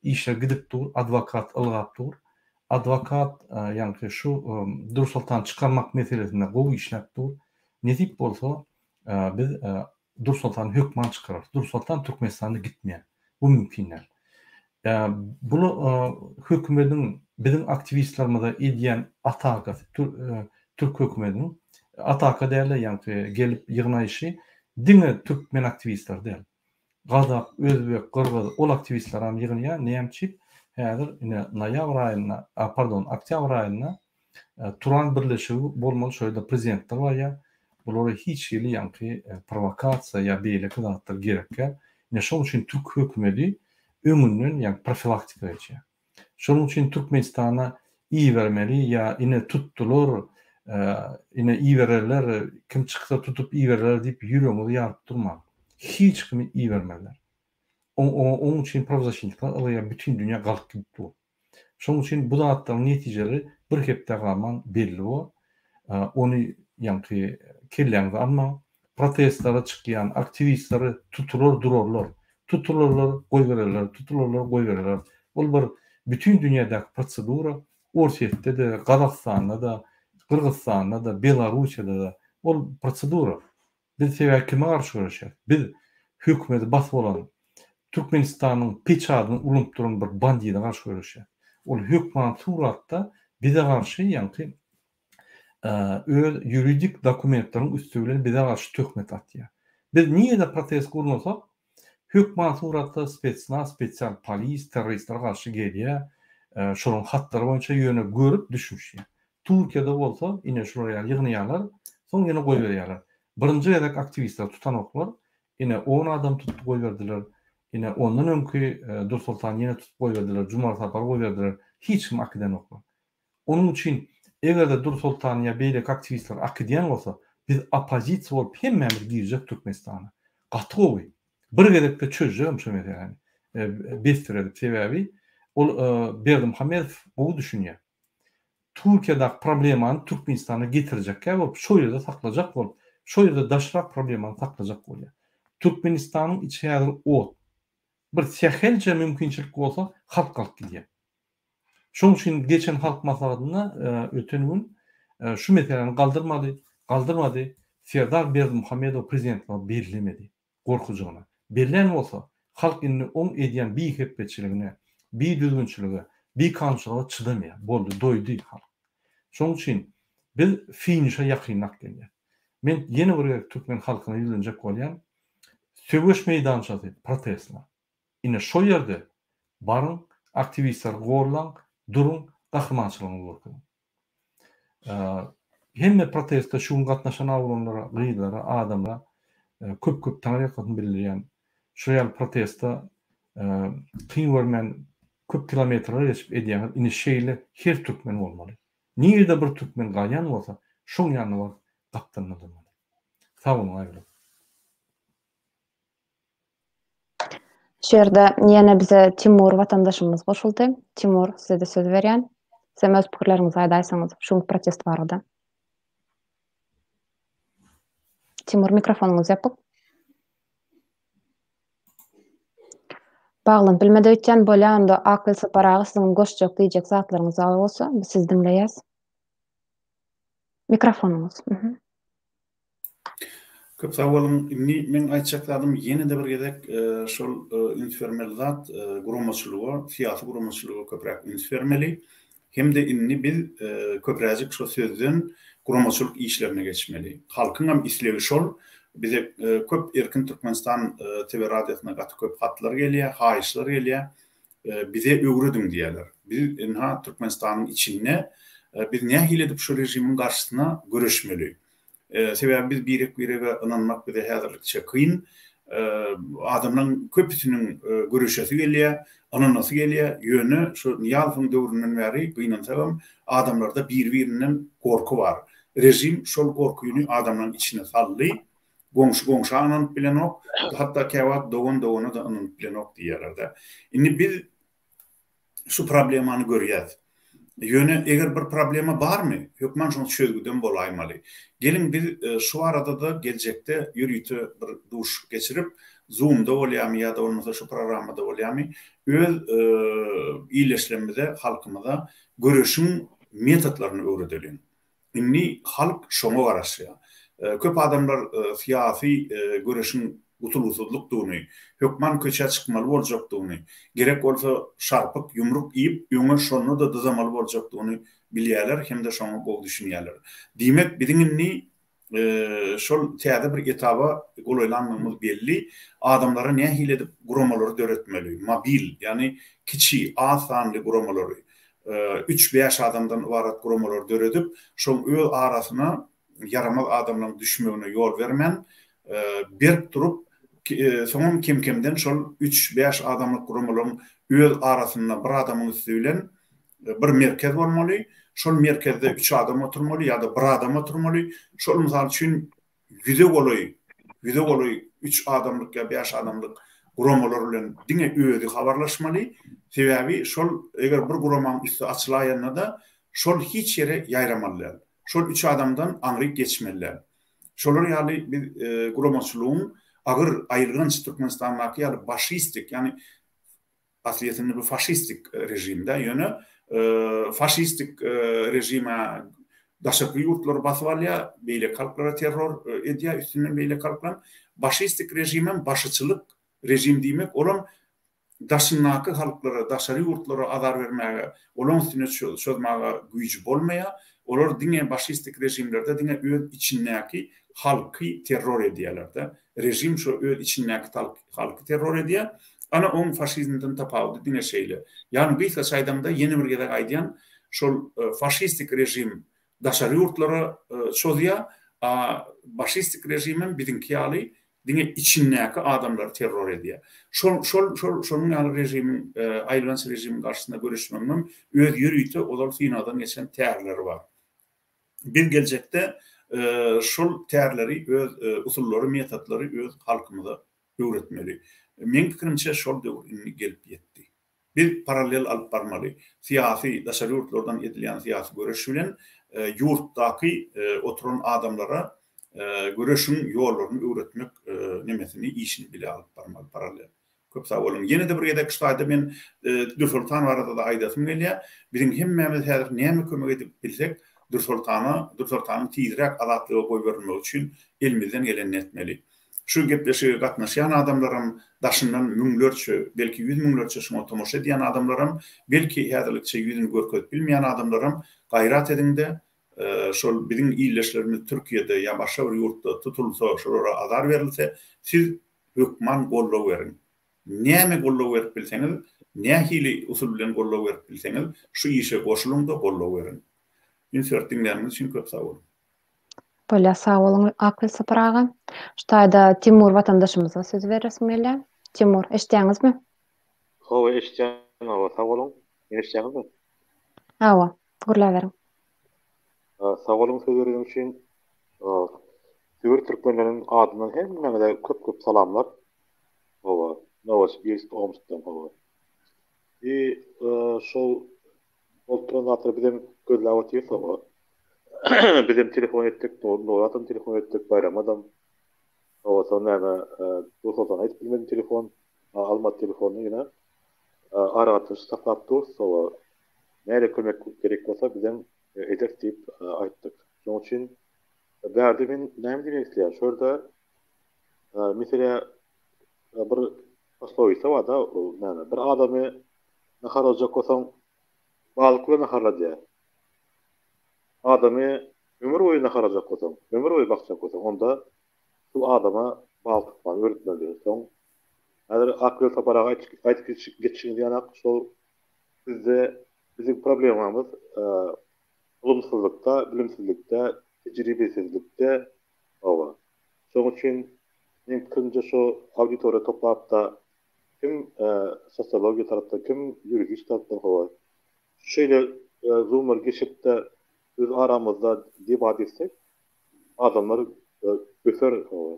Işler gidip dur, adwokat ylgap dur. Adwokat ýaňky şu Dursoltany çykarmak meselesinde gowy işläp dur. Nesip bolsa biz Dursoltany hökman çykararys. Dursoltan Türkmenistanda gitmeýär. Bu mümkin däl. Bu hökümediň biziň aktiwistlerimize edýän atakasy türk hökümediniň ataka däl-de ýaňky gelip ýygnaýşy diňe türkmen aktiwistleri däl. Gazak, özbek, gyrgyz ol aktiwistleram ýygnaýar. Näme üçin? Häzir ine noýabr aýynda, pardon, oktýabr aýynda Turan birleşigi bolmaly şo ýerde prezidentler barýar. Bulara hiç hili ýaňky prowokasiýa ýa beýleki zatlar gerek däl. Ine şoň üçin türk hökümedi öňünden ýaňky profilaktika geçýär. Şonuň üçin Türkmenistana ibermeli ýa ine tutdular. Ine ibererler, kim çyksa tutup ibererler diýip ýüregiňizi ýaryp durmaň. Hiç kimi ibermezler. Oň üçin prawzaşitnikler ylgaýar, bütin dünýä galyp gidip dur. Şonuň üçin bu zatlaryň netijeleri bir hepdä galman belli bor. Ony ýaňky kelläňize almaň. Protestlere çykýan aktiwistleri tutular durarlar. Tutularlar, goýbererler, tutularlar, goýbererler. Ol bir bütin dünýädäki prosedura. Orsýetde-de, Gazagystanda-da, Gyrgyzystanda-da, Belarussiýada-da ol prosedura. Biz sebäbi kime garşy göreşýäs? Biz hökümeti basyp alan, Türkmenistanyň peçadyny ulanyp duran bir bandide garşy göreşýäs. Ol hökman suratda bize garşy ýaňky öz ýuridik dokumentleriň üsti bilen bize garşy töhmet atýar. Biz nirede protest gurnasak, hökman suratda spetsnaz, spesial polis, terroristler garşy gelýär. Şolaryň hatlary boýunça ýöne görüp düşünişýär. Türkiýede bolsa ine şular ýaly ýygnaýarlar, soň ýene goýberýärler. Birinji gezek aktiwistleri tutanoklar, ine on adam tutdy goýberdiler, ine ondan öňki Dursoltany ýene tutup goýberdiler, Jumar Sapary goýberdiler, hiç kim akidenoklar. Onuň üçin eger-de Dursoltany ýa beýleki aktiwistleri akidýän bolsa, biz oppozisiýa bolup hemmämiz girjek Türkmenistana. Gaty gowy. Bir gezekde çözjegem şu meseläni. Besdir edip sebäbi ol Berdimuhamedow gowy düşünýär. Türkiýedäki problemany Türkmenistana getirjekkä bolup, şo ýerde saklajak bolup, şo ýerde daşrak problemany saklajak bolýar. Türkmenistanyň içi häzir ot. Bir sähelçe mümkinçilik bolsa halk galyp gidýär. Şoň üçin geçen halk maslahatynda öten gün şu meseläni galdyrmady, galdyrmady, Serdar Berdimuhamedow prezidentlige bellemedi. Gorkujygyna. Bellän bolsa, halk indi oň edýän bihepbeçiligine, bidüzgünçilige, bikanunçylyga çydamaýar. Boldy, doýdy halk. Şoň üçin biz finişe ýakynlap gelýäs. Men ýene bir gezek türkmen halkyna ýüzlenjek bolýan, söweş meýdançasy protestler. Ine şo ýerde baryň, aktiwistleri gollaň, duruň, gahrymançylygyňyzy görkeziň. Hemme proteste şu gün gatnaşan oglanlara, gyzlara, adamlara köp köp taňryýalkasyn bildirýän. Şu ýaly proteste kyn görmän köp kilometrler geçip edýäňiz. Ine şeýle her türkmen bolmaly. Nirede bir türkmen galýan bolsa, şoň ýanyna baryp gapdalynda durmaly. Sag boluň Aýgül. Şu ýerde ýene bize Timur watandaşymyz goşuldy. Timur, size-de söz berýän. Sizem öz pikirleriňizi aýdaýsaňyz şu günki protest barada. Timur mikrofonyňyz ýapyk. Baglanyp bilmedi öýtýän, bolýa onda Akyl Sapar aga siziň goşjak diýjek zatlaryňyz bar bolsa, biz sizi diňleýäs. Mikrofonyňyz. Mhm. Köp sag boluň. Indi meň aýtjak zadym ýene-de bir gezek şol üns bermeli zat guramaçylyga, syýasy guramaçylyga köpräk üns bermeli. Hem-de indi biz köpräjik şo sözden guramaçylyk işlerine geçmeli. Halkyňam islegi şol. Bize köp Erkin Türkmenistan TV radiosyna gaty köp hatlar gelýär, haýyşlar gelýär. Bize öwrediň diýýärler. Biz ynha Türkmenistanyň içinde biz nähili edip şu režimiň garşysyna göreşmeli? Sebäbi biz birek-birege ynanmak bize häzirlikçe kyn. Adamlaryň köpüsiniň göreşesi gelýär, ynanasy gelýär. Ýöne şu Nyýazowyň döwründen bäri gynansagam adamlarda bir-birinden gorky bar. Režim şol gorkyny adamlaryň içine saldy. Goňşy goňşa ynanyp bilenok, hatda käwagt dogan dogana-da ynanyp bilenok diýýärler-de. Indi biz şu problemany görýäs. Ýöne eger bir problema barmy, hökman şoň çözgüdem bolaýmaly. Geliň biz şu barada-da geljekde ýörite bir duşuşyk geçirip, Zoom-da bolýarmy ýa-da bolmasa şu programmada bolýarmy, öz ildeşlerimize, halkymyza göreşiň metodlaryny öwredeliň. Indi halk şoňa garaşýar. Köp adamlar syýasy göreşiň gutulgysyzlykdygyny, hökman köçä çykmaly boljakdygyny, gerek bolsa şarpyk, ýumruk iýip, öňe şonda-da dyzamaly boljakdygyny bilýärler hem-de şoňa gowy düşünýärler. Diýmek, biziň indi şol täze bir etaba golaýlandygymyz belli. Adamlara nähili edip guramalary döretmeli, mobil, ýagny kiçi, az sanly guramalary, üç-bäş adamdan ybarat guramalary döredip, şoň öz arasyna ýaramaz adamlaryň düşmegine ýol bermän, berk durup, soňam kem-kemden şol üç-bäş adamlyk guramalaryň öz arasynda bir adamyň üsti bilen bir merkez bolmaly. Şol merkezde üç adam oturmaly ýa-da bir adam oturmaly. Şol mysal üçin ýüze golaý, ýüze golaý üç adamlyk ýa bäş adamlyk guramalar bilen diňe özi habarlaşmaly. Sebäbi şol eger bir guramaň üsti açylaýanda-da şol hiç ýere ýaýramaly däl. Şol üç adamdan aňryk geçmeli däl. Şolar ýaly biz guramaçylygyň agyr, aýylganç Türkmenistandaky ýaly başistik, ýagny aslyýetinde bu faşistik režim-dä, ýöne faşistik režime daşarky ýurtlary basyp alýar, beýleki halklara terror edýär, üstünden beýleki halklaryň. Başistik režimem başyçylyk režim diýmek, olam daşyndaky halklara, daşary ýurtlara azar bermäge, olaň üstüne çozmaga güýji bolmaýar. Olar diňe başistik režimlerde diňe öz içindäki halky terror edýärler-de. Režim şo öz içindäki halky terror edýär. Ana oň faşizmden tapawudy diňe şeýle. Ýagny gysgaça aýdaňda ýene bir gezek aýdýan, şol faşistik režim daşary ýurtlara çozýar, a başistik režimem biziňki ýaly Diňe içindäki adamlary terror edýär. Şol şol şol şonuň ýaly režimiň aýylganç režimiň garşysynda göreşmegiňem öz ýörite ozal synagdan geçen tärleri bar. Biz geljekde şol tärleri öz usullary metodlary öz halkymyza öwretmeli. Meň pikirimçe şol döwür indi gelip ýetdi. Biz parallel alyp barmaly. Syýasy, daşary ýurtlardan edilýän syýasy göreş bilen ýurtdaky oturan adamlara göreşiň ýollaryny öwretmek nemesini, işini bile alyp barmaly parallel. Köp sag boluň. Ýene-de bir gezek şu taýda men Dürsoltan barada-da aýdasym gelýär. Biziň hemmämiz häzir näme kömek edip bilsek, Dürsoltana, Dürsoltanyň tizräk azatlyga goýberilmegi üçin elimizden gelenini etmeli. Şu gepleşige gatnaşýan adamlaram, daşyndan müňlerçe, belki ýüz müňlerçe şuňa tomaşa edýän adamlaram, belki häzirlikçe ýüzüni görkezip bilmeýän adamlaram gaýrat ediňde, şol biziň ildeşlerimiz Türkiýede ýa başga bir ýurtda tutulsa, şolara azar berilse, siz hökman goldaw beriň. Näme goldaw berip bilseňiz, nähili usul bilen goldaw berip bilseňiz, şu işe goşulyň-da goldaw beriň. Üns berip diňläniňiz üçin köp sag boluň. Bolýar sag boluň Akgül Sapar aga. Şu taýda Timur watandaşymyza söz beresim gelýär. Timur, eşitýäňizmi? Hawa eşitýän hawa sag boluň. Meni eşitýäňizmi? Hawa, gürläberiň. Sag boluň söz bereniň üçin. Sibir türkmenleriniň adyndan hemmäňize köp köp salamlar. Hawa, Nowosibirsk Omskdan hawa. I şol Bolup duran zatlary bizem gözläp otyrys hawa. Bizem telefon etdik, Nuratam telefon etdik, Baýramadam. Hawa, soň näme, Nursoltana aýdyp bilmedim telefon, almady telefonyny ýöne aragatnaşyk saklap durus, hawa. Näle kömek gerek bolsa bizem ederis diýip aýtdyk. Şonuň üçin bärde men näme diýmek isleýän, şu ýerde mesele bir poslowica bar-da, näme, bir adamy Naharlajak bolsaň, balyk bilen naharla diýýär. Adamy ömür boýy naharlajak bolsaň, ömür boýy bakjak bolsaň, onda şul adama balyk tutmany öwretmeli diýýär. Soň häzir Akgül Sapar aga aýdyp geçişiňiz ýanak şol bizde biziň problemamyz ylymsyzlykda, bilimsizlikde, tejribesizlikde hawa. Şonuň üçin meň pikirimçe şu auditoriýa toplap-da Kim sosiologiýa tarapdan, kim ýuridik tarapdan hawa. Şeýle zoomlary geçirip-de öz aramyzda debat etsek, adamlar öser hawa.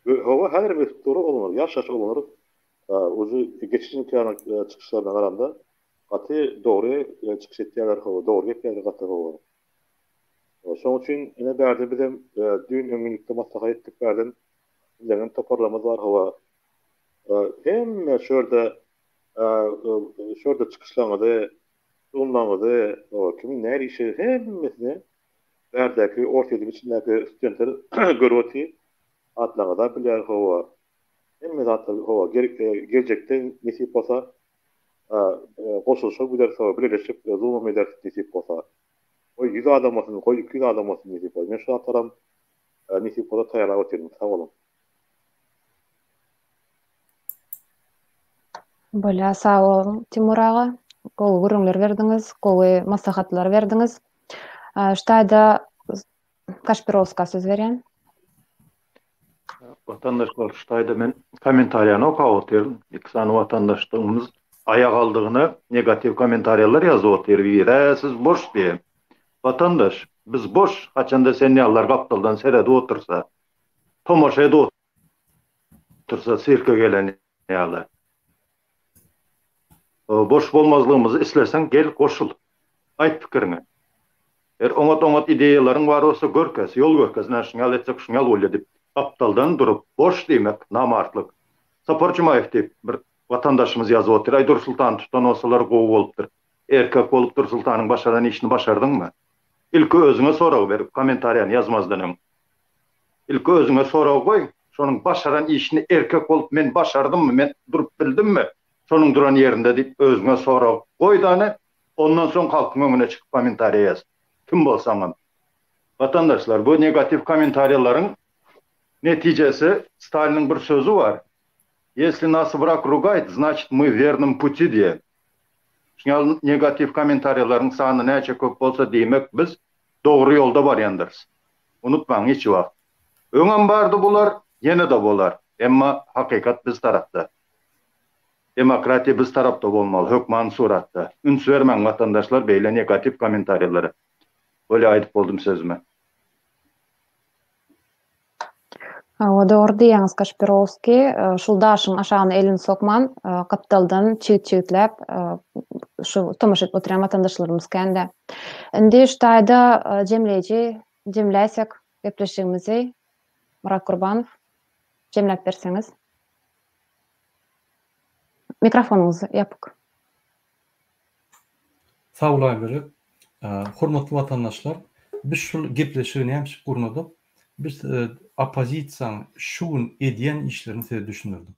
Hawa häzirem ösüp dur oglanlar, ýaş-ýaş oglanlar uje geçen ýylky çykyşlaryna garanda gaty dogry çykyş etýärler hawa, dogry gepleýärler gaty hawa. Şonuň üçin ine bärde bizem düýn öňňinlikde maslahat etdik bärden bizleňem toparlarymyz bar hawa. Hemme şu ýerde şu ýerde çykyşlaryňyzy, tutumlaryňyzy, kimiň nähili işi hemmesini bärdäki Orsýetiň içindäki studentler görüp otyr. Atlaryňyzam bilýär hawa. Hemme zatlar hawa geljekde nesip bolsa goşulyşyp gideris hawa bileleşip zoomam ederis nesip bolsa. Goý 100 adam bolsun, goý 200 adam bolsun nesip bolsa. Men şu zatlaram nesip bolsa taýýarlap otyryn. Sag boluň. Bolýar, sag boluň, Timur aga. Gowy gürrüňler berdiňiz, gowy maslahatlar berdiňiz. Şu taýda Kaşpirowska söz berýän. Watandaşlar, şu taýda men kommentariýany okap otyryn. Iki sany watandaşlygymyz aýak aldygyna negatiw kommentariýalar ýazyp otyr. Biri, siz boş diýen. Watandaş, biz boş, haçanda sen ýalylar gapdaldan seredip otursa, tomaşa edip otursa sirke gelen ýaly. Boş bolmazlygymyzy isleseň gel goşul. Aýt pikiriňi. Eger oňat-oňat ideýalaryň bar bolsa görkez, ýol görkez, ine şuny ýaly etsek şuny ýaly bolýar diýip gapdaldan durup boş diýmek namartlyk. Sapar Jumaýew diýip bir watandaşymyz ýazyp otyr, aý Dursultany tutan bolsalar gowy bolupdyr. Erkek bolup Dursultanyň başaran işini başardyňmy? Ilki özüňe sorag ber kommentariýany ýazmazdan öň. Ilki özüňe sorag goý, şonuň başaran işini erkek bolup men başardymmy, men durup bildimmi şonuň duran ýerinde diýip özüňe sorag goý dany, ondan soň halkyň öňüne çykyp kommentariýa ýaz. Kim bolsaňam. Watandaşlar bu negatiw kommentariýalaryň netijesi Staliniň bir sözi bar, Ýesli nas wrag rugaýt, znaçit my wernym puti diýen. Şuňa negatiw kommentariýalaryň sany näçe köp bolsa diýmek biz dogry ýolda barýandyrys. Unutmaň hiç wagt. Öňem bardy bular, ýene-de bolar. Emma hakykat biz tarapda. Demokratiýa biz tarapda bolmaly hökman suratda. Üns bermäň watandaşlar beýle negatiw kommentariýalara. Bolýa aýdyp boldum sözümi. Hawa, dogry diýýäňiz Kaşpirowskiý. Şul daşyň aşagyna elini sokman, gapdaldan çigit-çigitläp şu tomaşa edip oturýan watandaşlarymyz kän-dä. Indi şu taýda jemleýji, jemläýsek gepleşigimizi, Myrat Gurbanow, jemläp berseňiz. Mikrofonyňyz ýapyk. Sag bol Aýbölek. Hormatly watandaşlar, biz şul gepleşigi näme üçin gurnadyk? Biz oppozisiýanyň şu gün edýän işlerini size düşündirdik.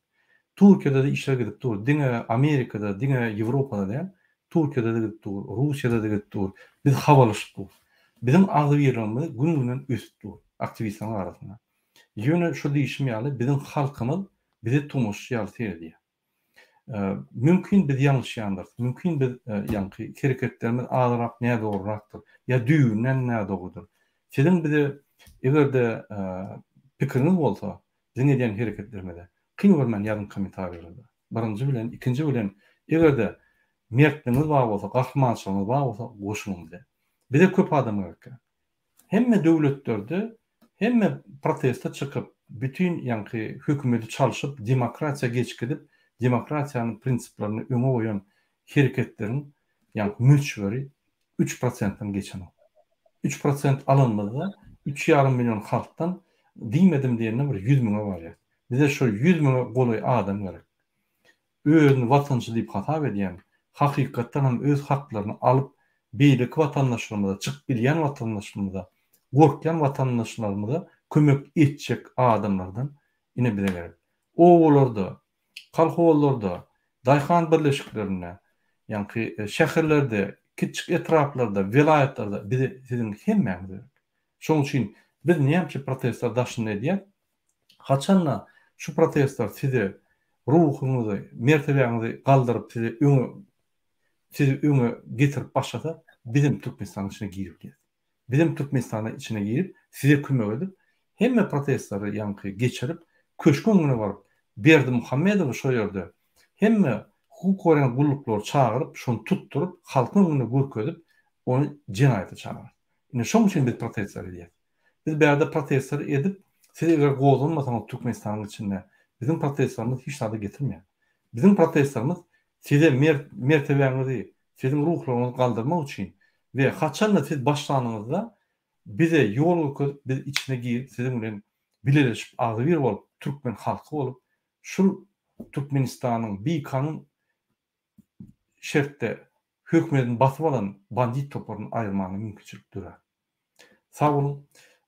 Türkiýede-de işler gidip dur. Diňe Amerikada, diňe Ýewropada däl, Türkiýede-de gidip dur, Russiýada-da gidip dur. Biz habarlaşyp durus. Biziň agzybirligimiz gün-günden ösüp dur aktiwistleriň arasynda. Ýöne şu diýşim ýaly biziň halkymyz bize tomaşaçy ýaly seredýär. Mümkin biz ýalňyşýandyrys, mümkin biz ýaňky hereketlerimiz azrak nädogryrakdyr ýa düýbünden nädogrydyr. Siziň bize eger-de pikiriňiz bolsa, biziň edýän hereketlerimize, kyn görmän ýazyň kommentariýalarda. Birinji bilen, ikinji bilen, eger-de mertligiňiz bar bolsa, gahrymançylygyňyz bar bolsa, goşulyň bize. Bize köp adam gerekýär. Hemme döwletlerde hemme proteste çykyp, bütin ýaňky hökümeti çalşyp, demokratiýa geçgidip, demokratiýanyň prinsiplerini öňe goýan hereketleriň ýaňky möçberi üç prosentden geçenok. Üç prosent alanymyzda üç ýarym million halkdan diýmedim diýende bir ýüz müňe barýar. Bize şo ýüz müňe golaý adam gerek. özüni watançy diýip hasap edýän, hakykatdan hem öz haklaryny alyp beýleki watandaşlarymyza, çykyp bilýän watandaşlarymyza, gorkýan watandaşlarymyza kömek etjek adamlardan ine bize gerek. Obalarda, kolhozlarda, daýhan birleşiklerinde, ýaňky şäherlerde, kiçjik etraplarda, welaýatlarda bize siziň hemmäňiz gerek. Şonuň üçin biz näme üçin protestleri daşynda edýäs? Haçanda şu protestler size ruhuňyzy, mertebäňizi galdyryp sizi öňe sizi öňe getirip başlasa, bizem Türkmenistanyň içine girip bilýäs. Bizem Türkmenistanyň içine girip, size kömek edip, hemme protestleri ýaňky geçirip, köşgüň öňüne baryp, Berdimuhamedowy şo ýerde hemme hukuk goraýan gulluklary çagyryp, şony tutduryp, halkyň öňünde görkezip, ony jenaýata çagyrarys. Ine şoň üçin biz protestler edýäs. Biz bärde protestler edip, siz eger gozganmasaňyz Türkmenistanyň içinde, biziň protestlerimiz hiç zada getirmeýär. Biziň protestlerimiz size mertebäňizi, siziň ruhlaryňyzy galdyrmak üçin we haçanda siz başlanyňyzda bize ýol görkezip, biz içine girip siziň bilen bileleşip agzybir bolup, türkmen halky bolup, şul Türkmenistanyň bikanun şertde hökümetini basyp alan bandit toparyny aýyrmaga mümkinçilik dörär. Sag boluň.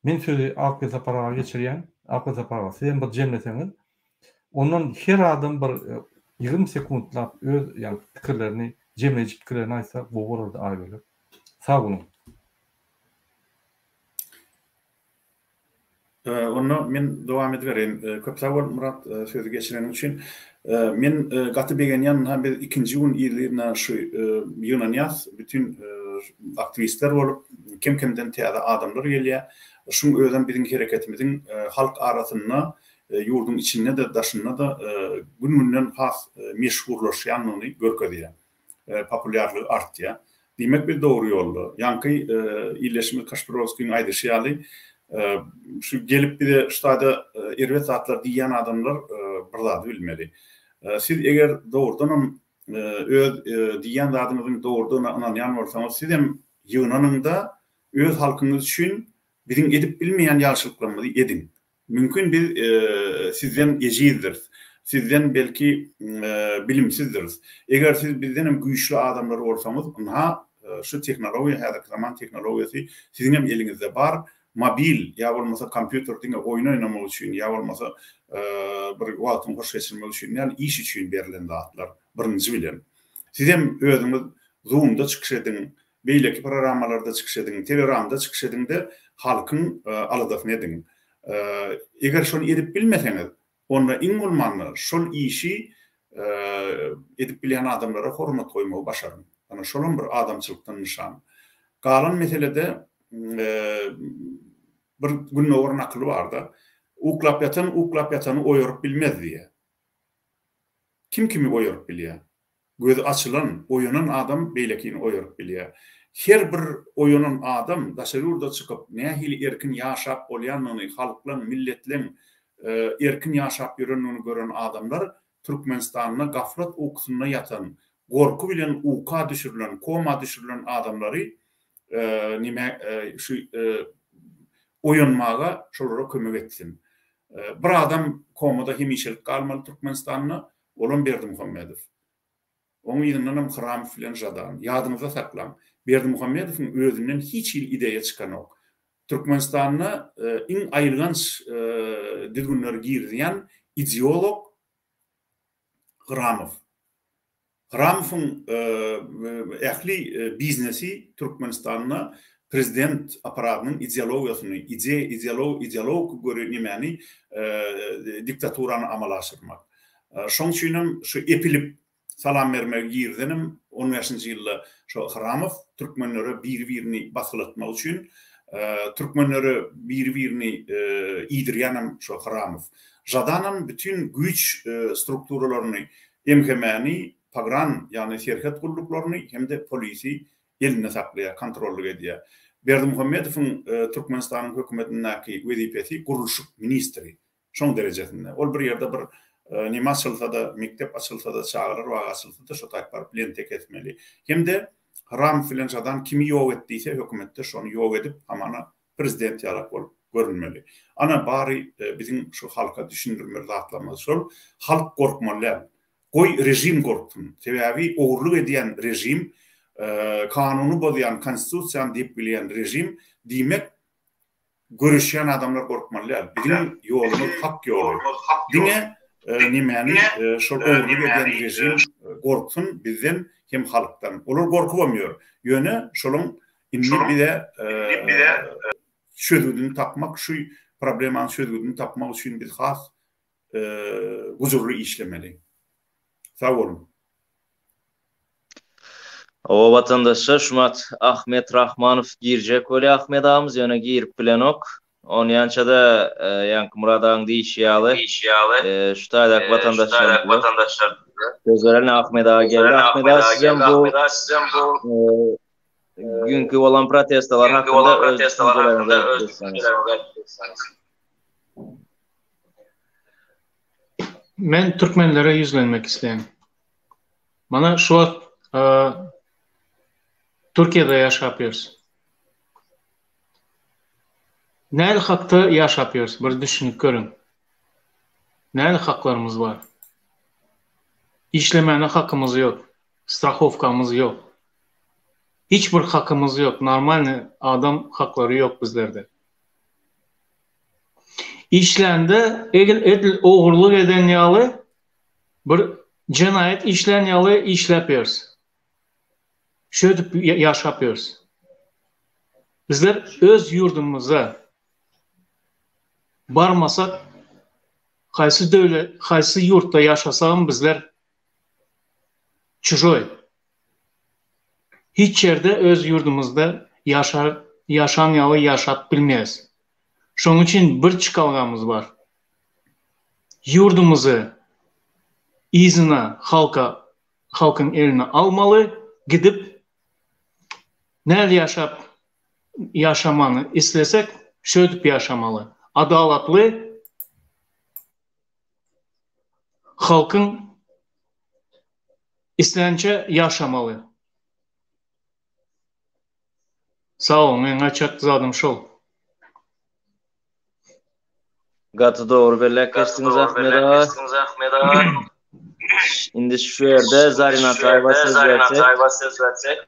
Men sözi Akgül Sapar aga geçirýän. Akgül Sapar aga, siz hem bir jemleseňiz. Ondan her adam bir 20 sekuntlap öz ýa pikirlerini, jemleýji pikirlerini aýtsa gowy bolardy Aýbölek. Sag boluň. Onda men dowam edibereýin. Köp sag bol, Myrat, sözi geçireniň üçin. Men gaty begenýän, ynha biz ikinji gün yzly-yzyna şu ýygnanýas, bütin aktiwistler bolup, kem-kemden täze adamlar gelýär. Şuň özem biziň hereketimiziň halk arasynda, ýurduň içinde-de, daşynda-da gün-günden has meşhurlaşýandygyny görkezýär. Populýarlygy artýar. Diýmek biz dogry ýolda. Ýaňky ildeşimiz Kaşpirowskiniň aýdyşy ýaly, şu gelip bize şu taýda erbet zatlar diýýän adamlar bir zady bilmeli. Siz eger dogrudanam öz diýýän zadyňyzyň dogrudygyna ynanýan bolsaňyz, sizem ýygnanyňda öz halkyňyz üçin biziň edip bilmeýän ýagşylyklarymyzy ediň. Mümkin biz sizden ejizdiris. Sizden belki bilimsizdiris. Eger siz bizdenem güýçli adamlar bolsaňyz, ynha, şu tehnologiýa, häzirki zaman tehnologiýasy siziňem eliňizde bar. Mobil ýa bolmasa kompýuter diňe oýun oýnamak üçin ýa bolmasa bir wagtyňy hoş geçirmek üçin däl, iş üçin berlen zatlar birinji bilen. Sizem özüňiz Zoom-da çykyş ediň, Beýleki programmalarda çykyş ediň, Telegramda çykyş ediň-de, halkyň aladasyny ediň. Eger şony edip bilmeseňiz, onda iň bolmanda şol işi edip bilýän adamlara hormat goýmagy başaryň. Ana, şolam bir adamçylykdan nyşan. Galan meselede bir gündogar nakyly bar-da, Uklap ýatan uklap ýatany oýaryp bilmez diýýär. Kim kimi oýaryp bilýär? Gözi açylan, oýanan adam beýlekini oýaryp bilýär. Her bir oýanan adam daşary ýurda çykyp, nähili erkin ýaşap bolýanyny, halklaň, milletleň erkin ýaşap ýörendigini gören adamlar Türkmenistanda gaflat ukusynda ýatan, gorky bilen uka düşürilen, koma düşürilen adamlary nime şu oýanmaga şolara kömek etsin. Bir adam komada hemişelik galmaly Türkmenistanda, Olam Berdimuhamedow. Oň yzyndanam Hramow bilen Žadan. Ýadyňyzda saklaň, Berdimuhamedowyň özünden hiç hili ideýa çykanok. Türkmenistanda iň aýylganç düzgünleri girizýän ideolog Hramow. Hramowyň ähli biznesi Türkmenistanda prezident apparatynyň ideologiýasyny, ideologik göri nemäni diktaturany amala aşyrmak. Şoň üçinem şu epilip salam bermegi girizenem on bäşinji ýylda şo Hramow türkmenlere biri-birini basgylatmak üçin türkmenlere biri-birini iýdirýänem şo Hramow. Žadanam bütin güýç strukturalaryny MHM-ni, pogran, ýagny serhet gulluklaryny hem-de polisi elinde saklaýar, kontrollyk edýär. Berdimuhamedowyň Türkmenistanyň hökümetindäki wezipesi gurluşyk ministri. Şoň derejesinde. Ol bir ýerde bir neme açylsa-da, mekdep açylsa-da, çagalar bagy açylsa-da şo taýyp baryp lente kesmeli. Hem-de Hramow bilen Žadan kimi ýok et diýse, hökümetde şony ýok edip, hamana prezident ýalak bolup görünmeli. Ana bary biziň şu halka düşündirmeli zatlarymyz şol. Halk gorkmaly däl. Goý režim gorksun. Sebäbi ogurlyk edýän režim, kanuny bozýan, konstitusiýany depgileýän režim, diýmek göreşýän adamlar gorkmaly däl. Biziň ýolumyz hak ýoly. Diňe nemäni şol ogurlyk edýän režim gorksun bizden hem halkdan. Olar gorkubam ýör. Ýöne şolaň Indi bize çözgüdini tapmak, şu problemanyň çözgüdini tapmak üçin biz has gujurly işlemeli. Sag boluň. Hawa watandaşlar şumat Ahmet Rahmanow girjek bolýa Ahmet agamyz ýöne girip bilenok. Onýança-da ýaňky Myrat agaň diýişi ýaly şu taýdaky watandaşlarymyza söz bereli Ahmet aga geldi. Ahmet aga sizem bu Günkü bolan protestalar hakynda öz düşünjeleriňizi aýdyp geçseňiz. Men türkmenlere ýüzlenmek isleýän. Mana şu wagt Türkiýede ýaşap ýörüs. Näli hakda ýaşap ýörüs, bir düşünip görüň. Näli haklarymyz bar? Işlemäne hakymyz ýok, strahowkamyz ýok. Hiç bir hakymyz ýok, normalny adam haklary ýok bizlerde. Işlände egil edil ogurlyk eden ýaly bir jenaýat işlän ýaly işläp ýörüs. Şöýdüp ýaşap ýörüs. Bizler öz ýurdumyza barmasak haýsy döwlet haýsy ýurtda ýaşasagam bizler çujoý. Hiç ýerde öz ýurdumyzda ýaşar ýaşan ýaly ýaşap bilmeýäs. Şonuň üçin bir çykalgamyz bar. Ýurdumyzy yzyna halka halkyň eline almaly gidip. Näl ýaşap ýaşamany islesek şöýdüp ýaşamaly. Adalatly halkyň islänçe ýaşamaly. Sag boluň meň aýtjak zadym şol. Gaty dogry belläp geçdiňiz Ahmet aga. Indi şu ýerde Zarina Ataýewa söz bersek.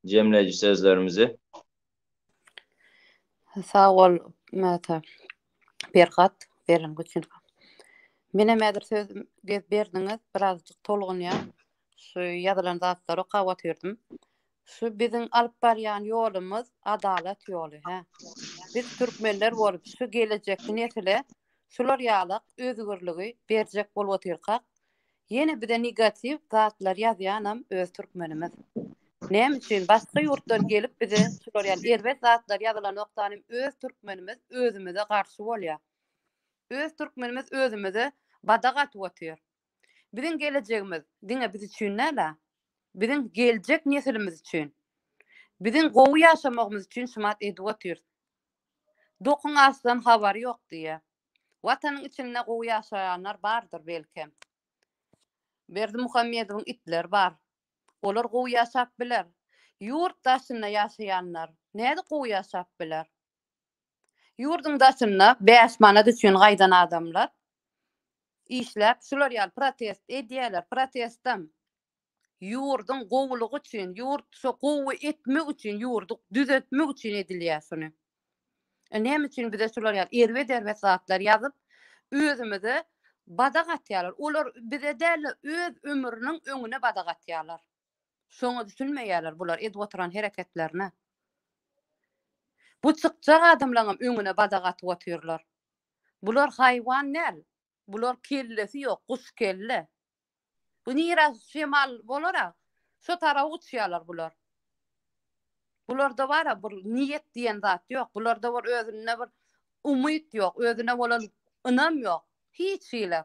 Jemleýji sözlerimizi. Sag bol Mätä. Perhat beren üçin. Menem häzir söz berdiňiz, birazjyk tolgunýan. Şu ýazylan zatlary okap otyrdym. Şu biziň alyp barýan ýolumyz adalat ýoly, hä. Biz türkmenler bolup şu gelejekki nesile şular ýalak özgürligi berjek bolup otyrkak, ýene bize negatiw zatlar ýazýanam öz türkmenimiz. Näme üçin başga ýurtdan gelip bize şular ýaly erbet zatlar ýazylanokda hem öz türkmenimiz özümize garşy bolýar. Öz türkmenimiz özümize badak atyp otyr. Biziň gelejegimiz diňe biz üçin däl-ä. Biziň geljek nesilimiz üçin. Biziň gowy ýaşamagymyz üçin şumat edip otyrys. Dokuň açdan habary ýok diýýär. Watanyň içinde gowy ýaşaýanlar bardyr belkem. Berdimuhamedowyň itleri bar. Olar gowy ýaşap biler. Ýurt daşynda ýaşaýanlar nädip gowy ýaşap biler? Ýurduň daşynda 5 manat üçin gaýdan adamlar işläp şular ýaly protest edýärler. Protestem ýurduň gowulygy üçin, ýurt şo gowy etmek üçin, ýurdy düzetmek üçin edilýär şuny. E näme üçin bize şular ýaly erbet-erbet zatlar ýazyp, özümize badak atýarlar. Olar bize däl-de öz ömrüniň öňüne badak atýarlar. Şoňa düşünmeýärler bular edip oturan hereketlerine. Bu çykjak adamlaryňam öňüne badak atyp otyrlar. Bular haýwan däl. Bular kellesi ýok, guş kelle. Bu nirä şemal bolara, şo taraba uçýarlar bular. Bularda bara bir niýet diýen zat ýok. Bularda bir özünde bir umyt ýok, özüne bolan ynam ýok. Hiç hili.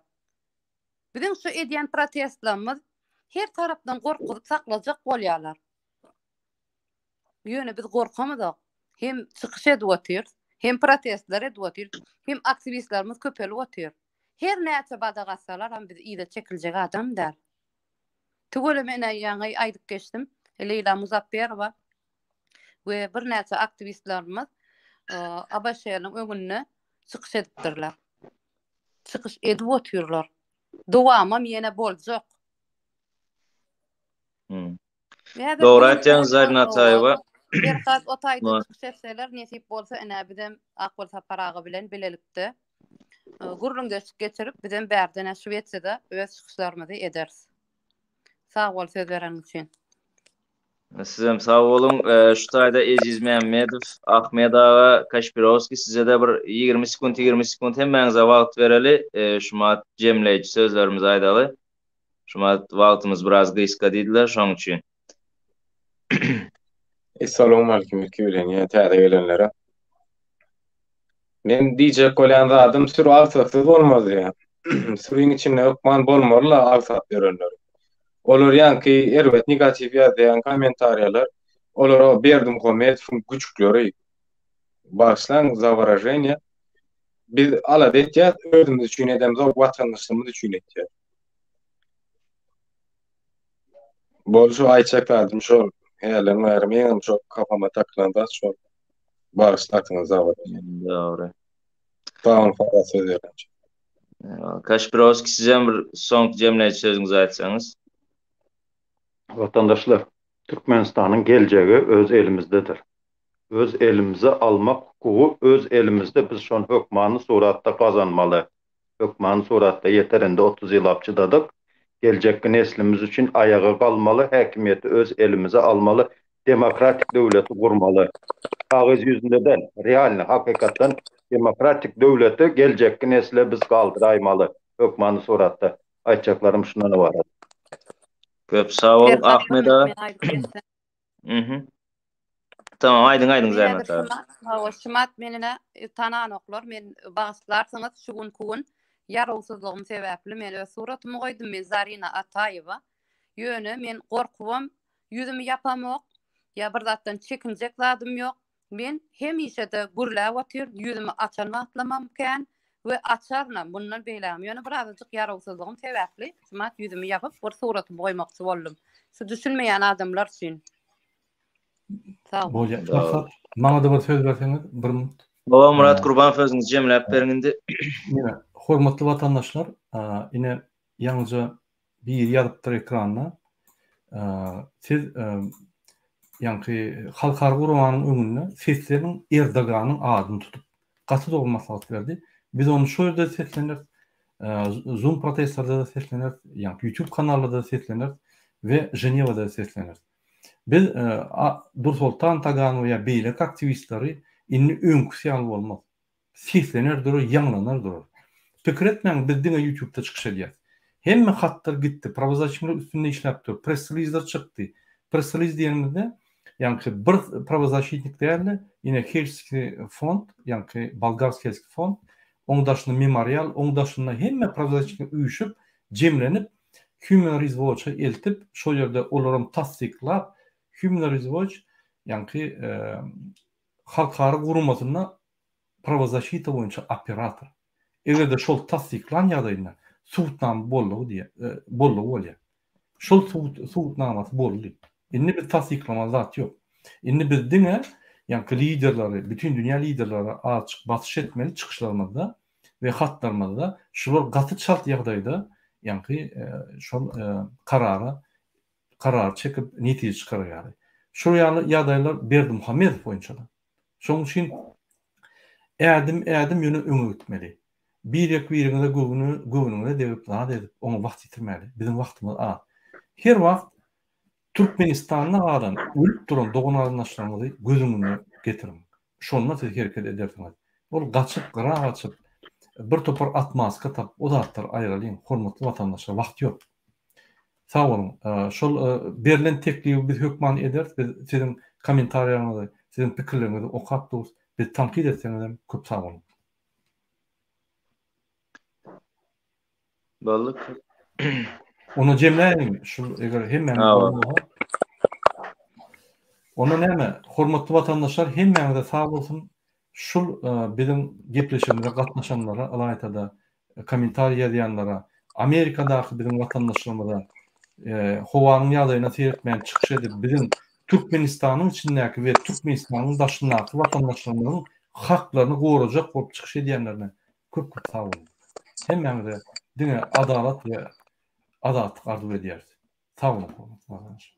Biziň şu edýän protestlerimiz her tarapdan gorkuzyp saklajak bolýarlar. Ýöne biz gorkamyzok. Hem çykyş edip otyrys, hem protestler edip otyrys, hem aktiwistlerimiz köpelip otyr. Her näçe badak atsalaram biz yza çekiljek adam däl. Tüweleme ine ýaňy aýdyp geçdim. Leýla Muzapberowa we birnäçe aktiwistlerimiz ABŞ-nyň öňünde çykyş edipdirler. Çykyş edip otyrlar. Dowamam ýene boljak. Hmm. Dogry aýtýaň Zarina Ataýewa. Perhat o taýda çykyş etseler nesip bolsa ine bizem Akgül Sapar aga bilen bilelikde e, gürrüňdeşlik geçirip bizem bärden Şwesiýada öz çykyşlarymyzy ederis. Sag bol söz bereniň üçin. Sizem sag boluň. E, şu taýda Eziz Mämmedow, Ahmet aga, Kaşpirowskiý size-de bir 20 sekunt 20 sekunt hemmäňize wagt bereli. E, şumat jemleýji sözlerimizi aýdaly. Şumat wagtymyz biraz gysga diýdiler, şoň üçin. Essalawmalikim ilki bilen ýene täze gelenlere. Men diýjek bolýan zadym sürü agsaksyz bolmaz diýýän. Sürüň içinde hökman bolmaly-la agsap ýörenler. Olar ýaňky erbet negatiw ýazýan kommentariýalar, olar o Berdimuhamedowyň güjükleri. Bagyşlaň za wyraženiýe. Biz alada etýäs, özümiz üçin edemzok, watandaşlygymyz üçin etýäs. Bol şu aýtjak zadym şol. Hälden bäri meňem şo kafama takylan zat şol. Bagyşlarsyňyz zawod. Dogry. Sag boluň Farhat söz beren üçin. Kaşpirowskiý sizem bir soňky jemleýji sözüňizi aýtsaňyz. Watandaşlar, Türkmenistanyň geljegi öz elimizdedir. Öz elimize almak hukugy öz elimizde biz şony hökmany suratda gazanmaly. Hökmany suratda ýeter indi 30 ýylap çydadyk. Geljekki neslimiz üçin aýaga galmaly, häkimiýeti öz elimize almaly, demokratik döwleti gurmaly. Kagyz ýüzünde däl, realny, hakykatdan demokratik döwleti geljekki nesle biz galdyraýmaly hökmany suratda. Aýtjaklarym şundan ybarat. Köp sag boluň Ahmet aga. Mhm. Tamam aýdyň aýdyň Zähmet aga. Hawa şumat menine e, tananoklar men bagyşlarsyňyz şu günki gün ýarawsyzlygym sebäpli men öz suratymy goýdum men Zarina Ataýewa. Ýöne men gorkubam ýüzümi ýapamok. Ýa bir zatdan çekinjek zadym ýok. Men hemişe-de gürläp otyryn, ýüzümi açan wagtlamam kän we açarynam mundan beýlägem. Ýöne birazajyk ýarawsyzlygym sebäpli şumat ýüzümi ýapyp bir suratymy goýmakçy boldum. Şu düşünmeýän adamlar üçin. Sag bol. Bolýar. Maksat, maňa-da bir söz berseňiz, bir minut. Baba Myrat Gurban sözüňizi jemläp beriň indi. Ine, hormatly watandaşlar, ine ýaňyja Biri ýazypdyr ekranda. Siz ýaňky halkara guramanyň öňünde sesleniň Erdoganyň adyny tutup. Gaty dogry maslahat berdi. Biz ony şo ýerde sesleneris. Zoom protestlerde-de sesleneris, ýaňky YouTube kanallarda-da sesleneris we Ženewada-da sesleneris. Biz Dursoltan Taganowy ýa beýleki aktiwistleri indi öňküsi ýaly bolmaz. Seslener durar, ýaňlanar durar. Pikir etmäň, biz diňe ýutubda çykyş edýäs. Hemme hatlar gitdi, prawozasçnikler üstünde işläp dur, press-relizler çykdy. Press-reliz diýenimizde, ýaňky bir prawozasçitnik däl-de, ine Helsinki fond, ýaňky bolgarskiý Helsinki fond, oň daşynda memorial, oň daşynda hemme prawozasçnikler üýşüp, jemlenip, Human Rights Watch-a eltip, şol ýerde olaram tassyklap, Human Rights Watch, ýaňky halkara guramasynda prawozaşita boýunça operator. Eger-de şol tassyklan ýagdaýynda subutnama boldugy diýe, boldugy bolýar. Şol subut subutnamasy boldy. Indi biz tassyklamaly zat ýok. Indi biz diňe ýaňky liderleri, bütin dünýä liderleri azajyk basyş etmeli çykyşlarymyzda we hatlarymyzda şular gaty çalt ýagdaýda ýaňky şol karara karar çekip netije çykarar ýaly. Şol ýaly ýagdaýlar Berdimuhamedow boýunça-da. Şonuň üçin ädim ädim ýöne öňe gitmeli. Birek biriňize göwni göwnüňize degip zat edip oňa wagt ýitirmäli. Biziň wagtymyz az. Her wagt Türkmenistanda galan ölüp duran dogan garyndaşlaryňyzy göz öňüne getiriň. Şonda siz hereket edersiňiz. Ol gaçyp gyra gaçyp bir topar atmaska tapyp o zatlary aýralyň hormatly watandaşlar wagt ýok. Sag boluň. Şol berlen teklibi biz hökman ederis. Biz siziň kommentariýaňyzy, siziň pikirleriňizi okap durus. Bizi tankyt etseňizem köp sag boluň. Boldy. Onda jemläýeliň şul eger hemmäňiz bolsa. Onda näme, hormatly watandaşlar hemmäňize sag bolsun. Şul biziň gepleşigimize gatnaşanlara ylaýtada kommentariý ýazýanlara, Amerikadaky biziň watandaşlarymyza howanyň ýagdaýyna seretmän çykyş edip biziň Türkmenistanyň içindäki we Türkmenistanyň daşyndaky watandaşlarymyzyň haklaryny gorajak bolup çykyş edýänlerine köp köp sag boluň. Hemmäňize diňe adalat we azatlyk arzuw edýäris. Sag boluň hormatly watandaşlar.